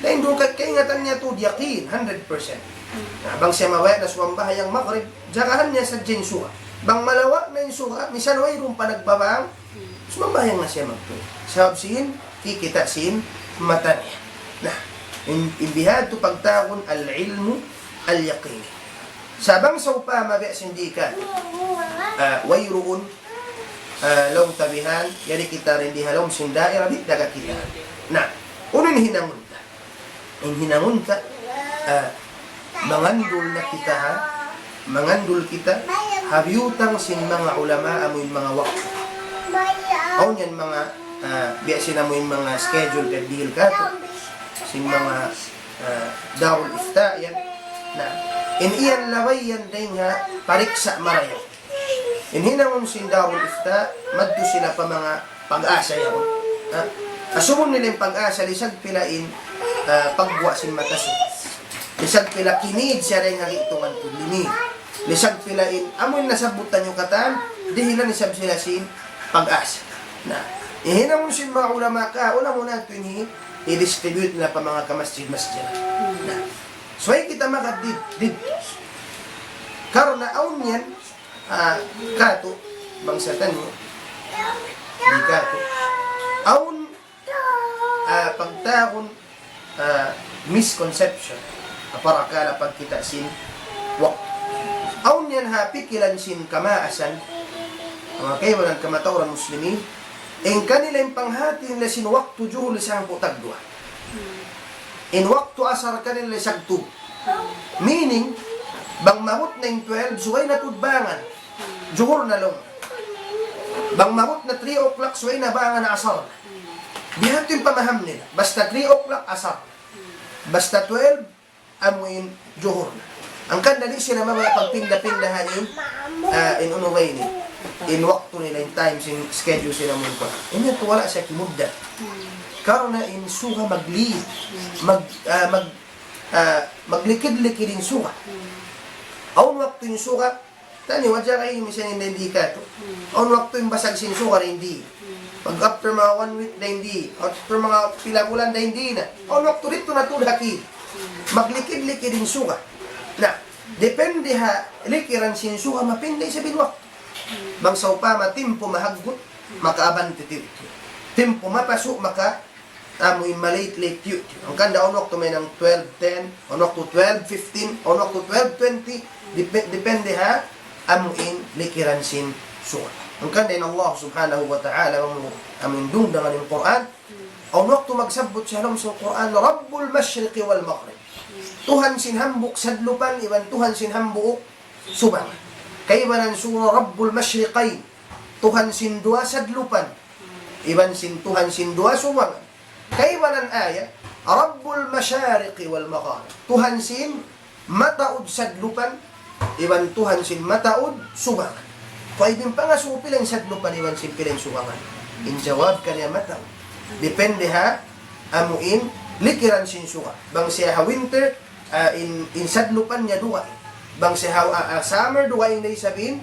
na in duun ka-, kaingatan niya tuud yaqin, hundred percent. Na, bang siya mabaya' na sumambahayang Maghrib, jagahan niya sadja in suga. Bang malawa' na in suga, misan wayruun pa nagbabang, sumambahayang na siya magtuy. Sabab sin kikita' sin mata niya. Na, in, in bihadtu pagtawagun al-ilmu al-yaqini. Sa' bang sawpama biya' sin di' ka, ah, wayruun, ah, laung ta bihan, yari kita dayn di ha lawm sin daira, di' da ka kita. Na, unu in hinangun ta? In hinangun ta, ah, mangandul na kita ha, mangandul kita ha biyutang sin manga ulama amu in manga waktu. Awn yan manga, ah, biya' sin amu in manga schedule pagdihil katu'. Sin manga, ah, Darul Ifta yan. Na, in yan labay yan dayn ha pariksa' marayaw. In hinangun sin Darul Ifta, madtu sila pa manga pag-asa yaun. Ha? Asubuhun nila in pag-asa, lisag pila in, ah, pagguwa' sin mata suga. Lisag pila kinid siya dayn ha gi'tungan tuud linid. Lisag pila in, amu in nasabbut taniyu katan, dihilan isab sila sin pag-asa. Na, in hinangun sin manga ulama ka, ula muna tuud ini, i-distribute nila pa manga kamasjid-masjid. Na, subay kita makadid, did. Karna' awn yan, ah, katu', bangsa taniyu, di' katu'. Awn ah, pagtawagun, ah, misconception ha parakala' pagkita' sin waktu. Awn yan ha pikilan sin kamaasan, manga kaibanan kamatauran Muslimin, in kanila in panghati nila sin waktu juhur lisag hangpu' tagduwa. In waktu asar kanila lisag tū. Meaning, bang maabut na in twelve, subay na tuud bangan. Juhur na laung. Bang maabut na three o'clock, subay na bangan asar. Biya' ha yan in pamaham nila. Basta three o'clock, asar. Basta twelve, amu in juhur na. Hangkan di' sila mabaya' pagpinda-pinda ha ini, ah, in unu ba ini. In waktu nila, in time, in schedule sila mungkul. Ini tuud wala' siya kimugdan. Karna' in suga mag-lead, mag, ah, mag, ah, maglikid-likid in suga. Awn waktu in suga, tani wajar ay misan in dayn di katu'. Awn waktu in basag sin suga dayn di. Pag after manga one week dayn di. After manga pila bulan dayn di na. Awn waktu didtu na tuud ha kid. Maglikid-likid in suga. Na, depende ha likiran sin suga mapinda isab in waktu. Bang sawpama timpu mahaggut, makaabante tiyu'. Timpu mapasu', maka amu in malate-late tiyu'. Hangkan da awn waktu mahinang twelve ten, awn waktu twelve fifteen, awn waktu twelve twenty, dep-, depende ha amu in likiran sin suga. Hangkan da in Allah Subhanahu wa Ta'ala amu, amu in dungdangan in Qur'an, awn waktu magsabbut siya ha lawm sin Qur'an, رب المشرق والمغرب. Tuhan sin hambuuk sadlupan, iban Tuhan sin hambuuk subangan. Kaibanan sura رب المشرقين. Tuhan sin duwa sadlupan. Iban sin Tuhan sin duwa subangan. Kaibanan ayat, رب المشارق والمغارب. Tuhan sin mataud sadlupan, iban Tuhan sin mataud subangan. Kuwa' ibin pangasubu pila in sadlupan iban sin pila in subangan. In jawab kaniya mataud. Depende ha, amu in, likiran sin suga. Bang siya ha winter, ah, in, in sadlupan niya dugaing. Bang siya ha, ah, ah, summer dugaing da isab in,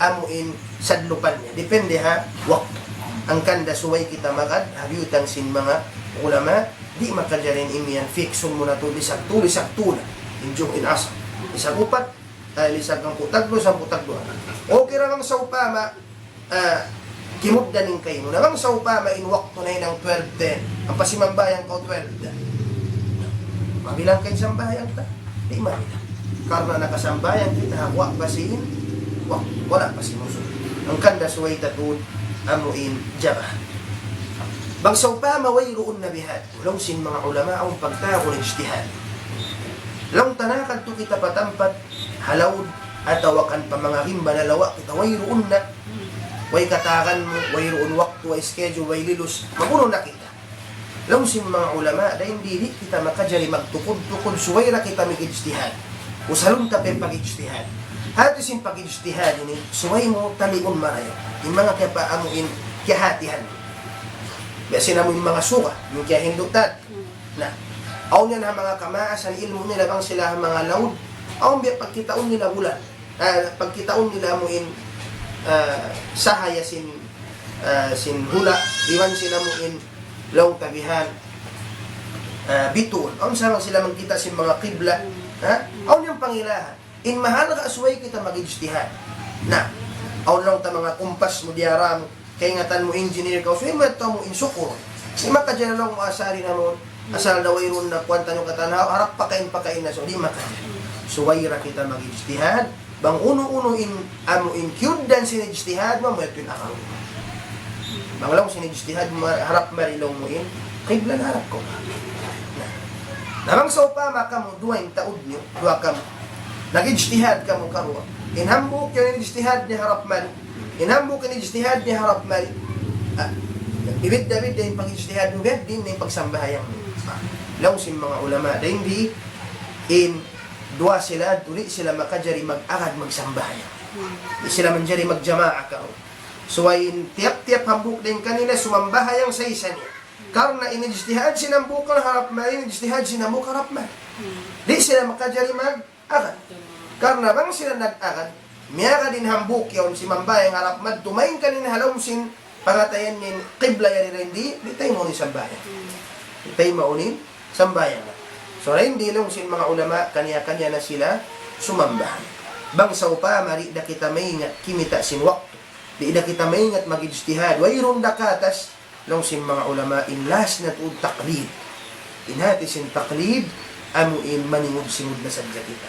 amu in sadlupan niya. Depende ha waktu. Hangkan da subay kita magad, ha biyutang sin manga ulama, di' makajari in imiyan, fixun mu na tuud, lisag tū, lisag tū na. In juhur, in asar. Lisag upat, ah, lisag hangpu' tagduwa, hangpu' tagduwa. Okay ra bang sawpama, ah, kimugdan in kaymu. Na bang sawpama in waktu nahinang twelve ten, ampa simambahayang kaw twelve ten. Mabilang ka in sambahayang ta? Di' mabilang. Karna' nakasambahayang kita ha guwa' pa sin waktu, wala' pa sin usug. Hangkan da subay ta tuud amu in jamaah. Bang sawpama wayruun na bihadtu, laung sin manga ulama awn pagtawagun ijtihad. Laung ta na kadtu kita pa tampat ha laud atawa kan pa manga rimba lalawa' kita wayruun na. Way katagan mu, wayruun waktu, way schedule, way lilus. Mag-unu na kita? Laung sin manga ulama, dayn di di' kita makajari magtukud-tukud, subay ra kita mag-ijtihad. Usalun ta pa in pag-ijtihad. Hati sin pag-ijtihad ini, subay mu taliun marayaw in manga kiyapa-, amu in kiyahatihan. Biya' sin amu in manga suga, in kiyahindutan. Na, awn yan ha manga kamaasan ilmu' nila bang sila ha manga laud, awn biya' pagkitaun nila bulan. Ah, pagkitaun nila amu in, ah, sahaya sin, ah, sin hula', iban sin amu in laung ta bihan, ah, bituun. Awn sa bang sila magkita' sin manga qibla. Ha? Awn yan pangilahan. In mahalga' subay kita mag-ijtihad. Na, awn laung ta manga kumpas mu diyara mu, kaingatan mu engineer kaw, subay mu yadtu amu in sukur. Di' makajari laung mu asari na mu, asal da wayruun na kuwan taniyu katan, harap pakain-pakain na, so, di' makajari. Subay ra kita mag-ijtihad, bang unu-unu in, amu in kiyugdan sin ijtihad mu, amu yadtu in akal. Bang laung sin ijtihad mu, harap mari laung mu in, qibla na harap kaw. Na, na bang sawpama kamu, duwa in taud niyu, duwa kamu. Nag-ijtihad kamu karuwa. In hambuuk yan in ijtihad niya harap mari. In hambuuk in ijtihad niya harap mari. Ah, bibidda-bidda in pag-ijtihad mu, bidda in pagsambahayang mu. Ah, laung sin manga ulama, dayn di in duwa sila, di' sila makajari mag-agad magsambahayang. Di' sila manjari magjamaa karuwa. So, in tiyap-tiyap hambuuk dayn kanila, sumambahayang sa isa niya. Karna' in ijtihad sin hambuuk harap mari, in ijtihad sin hambuuk harap mari. Di' sila makajari mag-agad. Karna' bang sila nag-agad, miyagad in hambuuk yaun simambahayang harap madtu, malayngkan in ha lawm sin pangatayan niya in qibla yari dayn di, di' taymaun in sambahayang. Di' taymaun in sambahayang. So, dayn di laung sin manga ulama, kaniya-kaniya na sila sumambahayang. Bang sawpama di' da kita maingat kimita' sin waktu, di' da kita maingat mag-ijtihad, wayruun da katas, laung sin manga ulama, in last na tuud taqlid. In hati sin taqlid, amu in maningud-singud na sadja kita.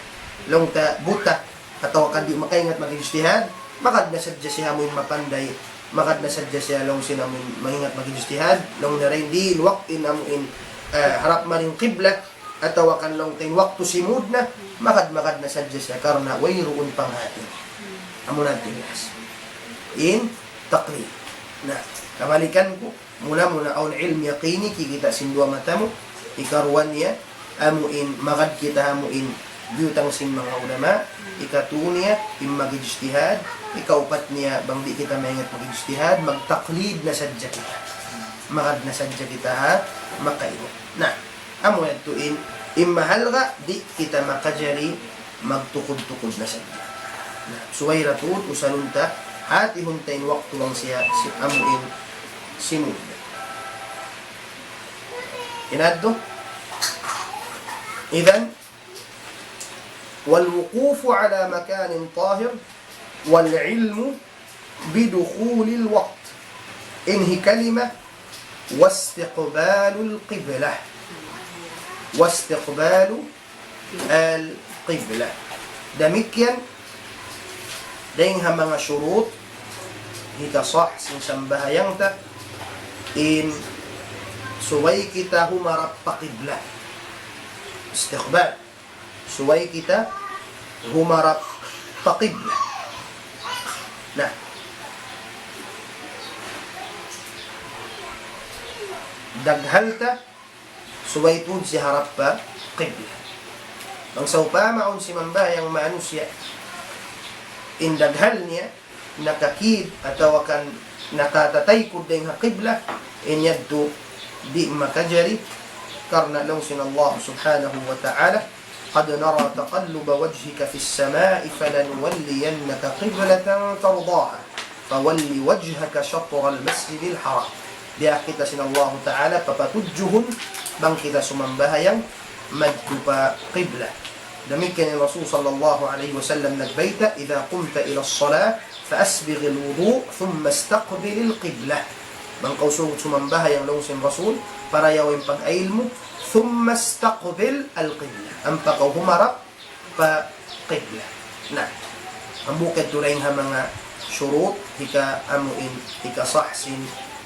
Laung ta buta, atawa kan di' makaingat mag-ijtihad, magad na sadja siya amu in mapanday, magad na sadja siya laung sin amu in maingat mag-ijtihad, laung niya dayn di in waktu in amu in, eh, harap maring qibla, atawa kan laung ta in waktu simud na, magad-magad na sadja siya karna' wayruun panghati. Amu na in last. In taqlid. Na, kabalikan ku, muna-muna awn ilm yaqini, kikita' sin duwa mata mu, ikaruwa niya, amu in, magad kita amu in, biyutang sin manga ulama, ikatu niya, in mag-ijtihad, ikaupat niya, bang di' kita maingat mag-ijtihad, magtaqlid na sadja kita. Magad na sadja kita ha, makaingat. Na, amu yadtu in, in mahalga', di' kita makajari, magtukud-tukud na sadja. Na, subay da tuud usalun ta, hatihun ta in waktu bang siya, si amu in, simud. Inadtu? Idhan, والوقوف على مكان طاهر والعلم بدخول الوقت. In hikalima, واستقبال القبلة. واستقبال القبلة. Damikkiyan, dayn ha manga shurut, hikasah sin sambahayang ta, in subay kita humarap pa qibla. Istiqbal. Subay kita humarap pa qibla. Na. Daghal ta, subay tuud siya harap pa qibla. Bang sawpama awn simambahayang manusiya', in daghal niya, nakakid atawa kan nakatataykud dayn ha qibla, in yadtu di' makajari, karna' laung sin Allah subhanahu wa ta'ala, قد نرى تقلب وجهك في السماء فلنولينك قبلة ترضاها فول وجهك شطر المسجد الحرام. Diyaak kita sin Allah ta'ala, papatudjuhun bang kita sumambahayang madtu pa qibla. Damikkiyan in Rasul sallallahu alayhi wasallam nagbayta', إذا قمت إلى الصلاة فأسبغ الوضوء ثم استقبل القبلة. Bang kaw sūd sumambahayang laung sin Rasul, parayawa in pag-ayil mu, ثم استقبل القبلة. Ampa kaw humarap pa qibla. Na, hambuuk yadtu dayn ha manga shurut, hika amu in, hikasah sin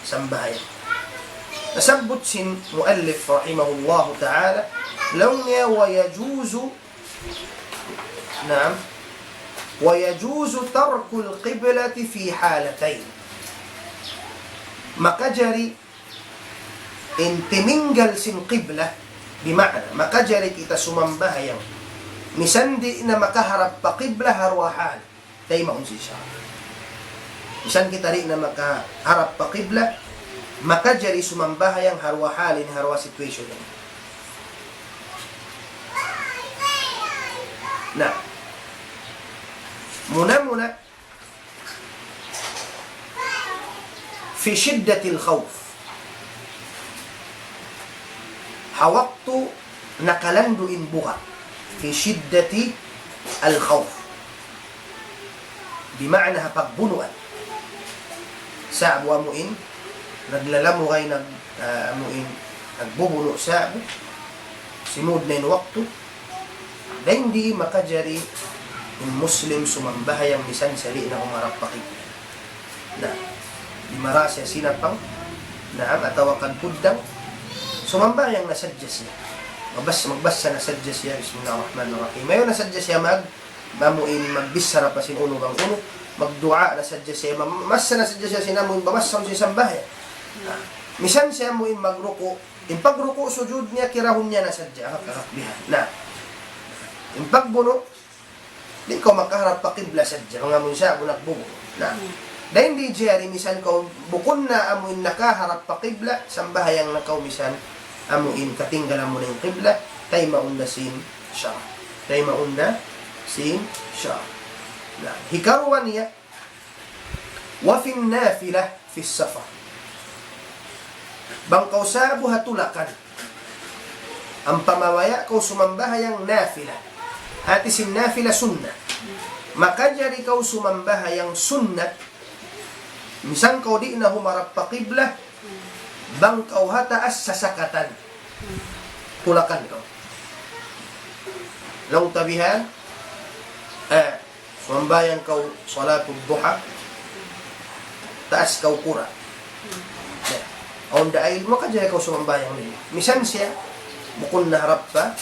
sambahayang. Nasabbut sin muallif rahimahullahu ta'ala, laung niya ويجوز Naam. ويجوز ترك القبلة في حالتين. Makajari in timinggal sin qibla, bima'na, makajari kita sumambahayang. Misan di' na makaharap pa qibla ha duwa hal. Taymaun sin sara'. Misan kita di' na makaharap pa qibla, makajari sumambahayang ha duwa hal ini, ha duwa situation ini. Na, muna-muna, في شدة الخوف. Ha waktu nakalandu' in buga'. في شدة الخوف. Bima'na ha pagbunuan. Sa'bu amu in, naglalamugay, nag-, ah, amu in, nagbubunu' sa'bu. Simud na in waktu. Dayn di makajari in Muslim sumambahayang misan siya di' na humarap pa qibla. Na, di' mara siya sinapang, naam, atawa kan puddang, sumambahayang na sadja siya. Magbas-, magbasa na sadja siya, بسم الله الرحمن الرحيم. Ayaw na sadja siya mag-, amu in magbichara pa sin unu bang unu, magduwaa na sadja siya, mam-, masa na sadja siya sin amu in, mamasa siya sambahayang. Na, misan siya amu in magruku', in pagruku' sujud niya, kirahun niya na sadja, agak-agak bihan. Na, in pagbunu', di' kaw makaharap pa qibla sadja, bang amu in sa'bu nagbunu'. Na, dayn di jari misan kaw bukun na amu in nakaharap pa qibla, sambahayang na kaw misan amu in katinggalan mu na in qibla, taymaun da sin sara'. Taymaun da sin sara'. Na, hikaruwa niya, وفي النافلة في السفر. Bang kaw sa'bu ha tulakan, ampa mabaya' kaw sumambahayang nafila. Hati sin nafila sunnat. Makajari kaw sumambahayang sunnat, misan kaw di' na humarap pa qibla, bang kaw ha taas sasakatan. Tulakan kaw. Laung ta bihan, eh, sumambahayang kaw salatul duha, taas kaw kura'. Ya. Awn da ayil, makajari kaw sumambahayang niya. Misan siya, bukun na harap pa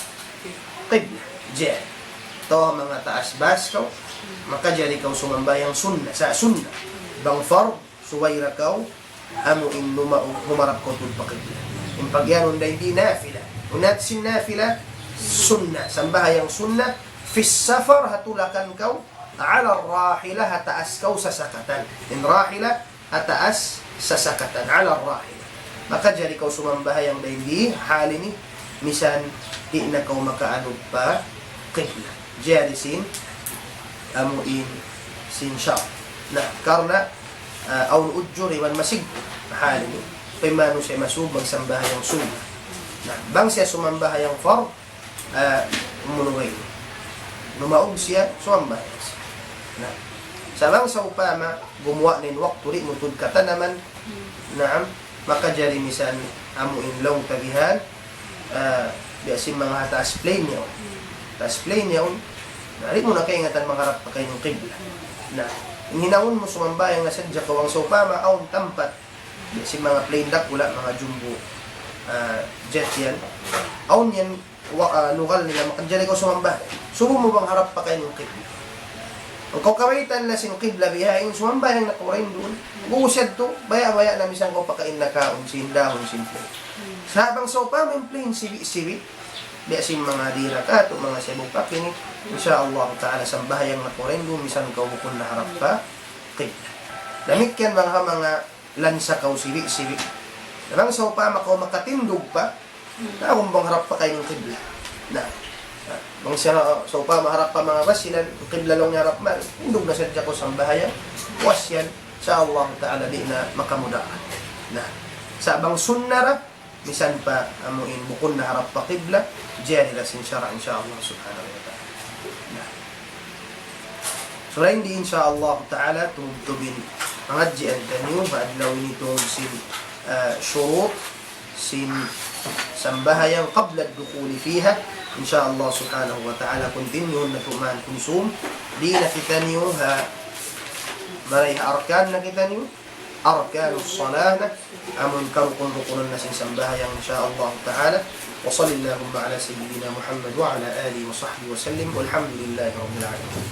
qibla. Jari. Atawa manga taas bas kaw, makajari kaw sumambahayang sunna, sa' sunna. Bang fard, subay da kaw, amu in numa-, humarap kaw tuud pa qibla. In pagiyanun da in di nafila. Unu in hati sin nafila, sunna, sambahayang sunna, في السفر, ha tulakan kaw, على الراحلة, ha taas kaw sasakatan. In rahila, ha taas sasakatan, على الراحلة. Makajari kaw sumambahayang dayn di, hal ini, misan di' na kaw makaanup pa qibla. Jari sin, amu in, sin sara'. Na, karna', ah, awn ujur iban masig, hal ini. Payman siya masub magsambahayang sunna. Na, bang siya sumambahayang fard, ah, umunu ba ini? Numaug siya, sumambahayang siya. Na, sa' bang sawpama, gumuwa' na in waktu, di' mu tuud katanaman, naam, makajari misan amu in laung ta bihan, ah, biya' sin manga ha taas plane yaun. Taas plane yaun, na, di' mu na kaingatan mangharap pa kaymu qibla. Na, in hinangun mu sumambahayang na sadja kaw bang sawpama, awn tampat, biya' sin manga plane dakula', manga jumbo, ah, jet yan. Awn yan, wa-, ah, lugal nila, makajari kaw sumambahayang. Subu mu bang harap pa kaymu qibla. Bang kaw kabaytaan na sin qibla bihaun, sumambahayang na kaw dayn duun. Busiad tu, baya'-baya' na misan kaw pakain na kaun sin dahun sin plane. Sa' bang sawpama in plane sibi'-sibi', biya' sin manga dira katu', manga Cebu pa kini, insya Allah ta'ala sambahayang na kaw dayn duun, misan kaw bukun na harap pa qibla. Damikkiyan bang ha manga lansa kaw sibi'-sibi'. Na bang sawpama kaw makatindug pa, na awn bang harap pa kaymu qibla. Na, na, bang siya, sawpama harap pa manga basilan, qibla laung niya harap man, tindug na sadja kaw sambahayang, puas yan, insya Allah ta'ala di' na makamudarat. Na, sa' bang sunna ra, misan pa amu in bukun na harap pa qibla, jari da sin sara', insya Allah subhanahu wa ta'ala. Na. So, dayn di, insya Allah ta'ala, tumtubin pangadjian taniyu, ha adlaw ini tungud sin, ah, shurut, sin sambahayang قبل الدخول فيها. Insya Allah subhanahu wa ta'ala, continue natu' man kunsum. Di' na kitaniyu ha, marayaw ha arkan na kitaniyu. أركان الصلاة na, amun karukun-rukunan na sin sambahayang, insya Allah ta'ala. وصل اللهم على سيدنا محمد وعلى آله وصحبه وسلم. والحمد لله رب العالمين.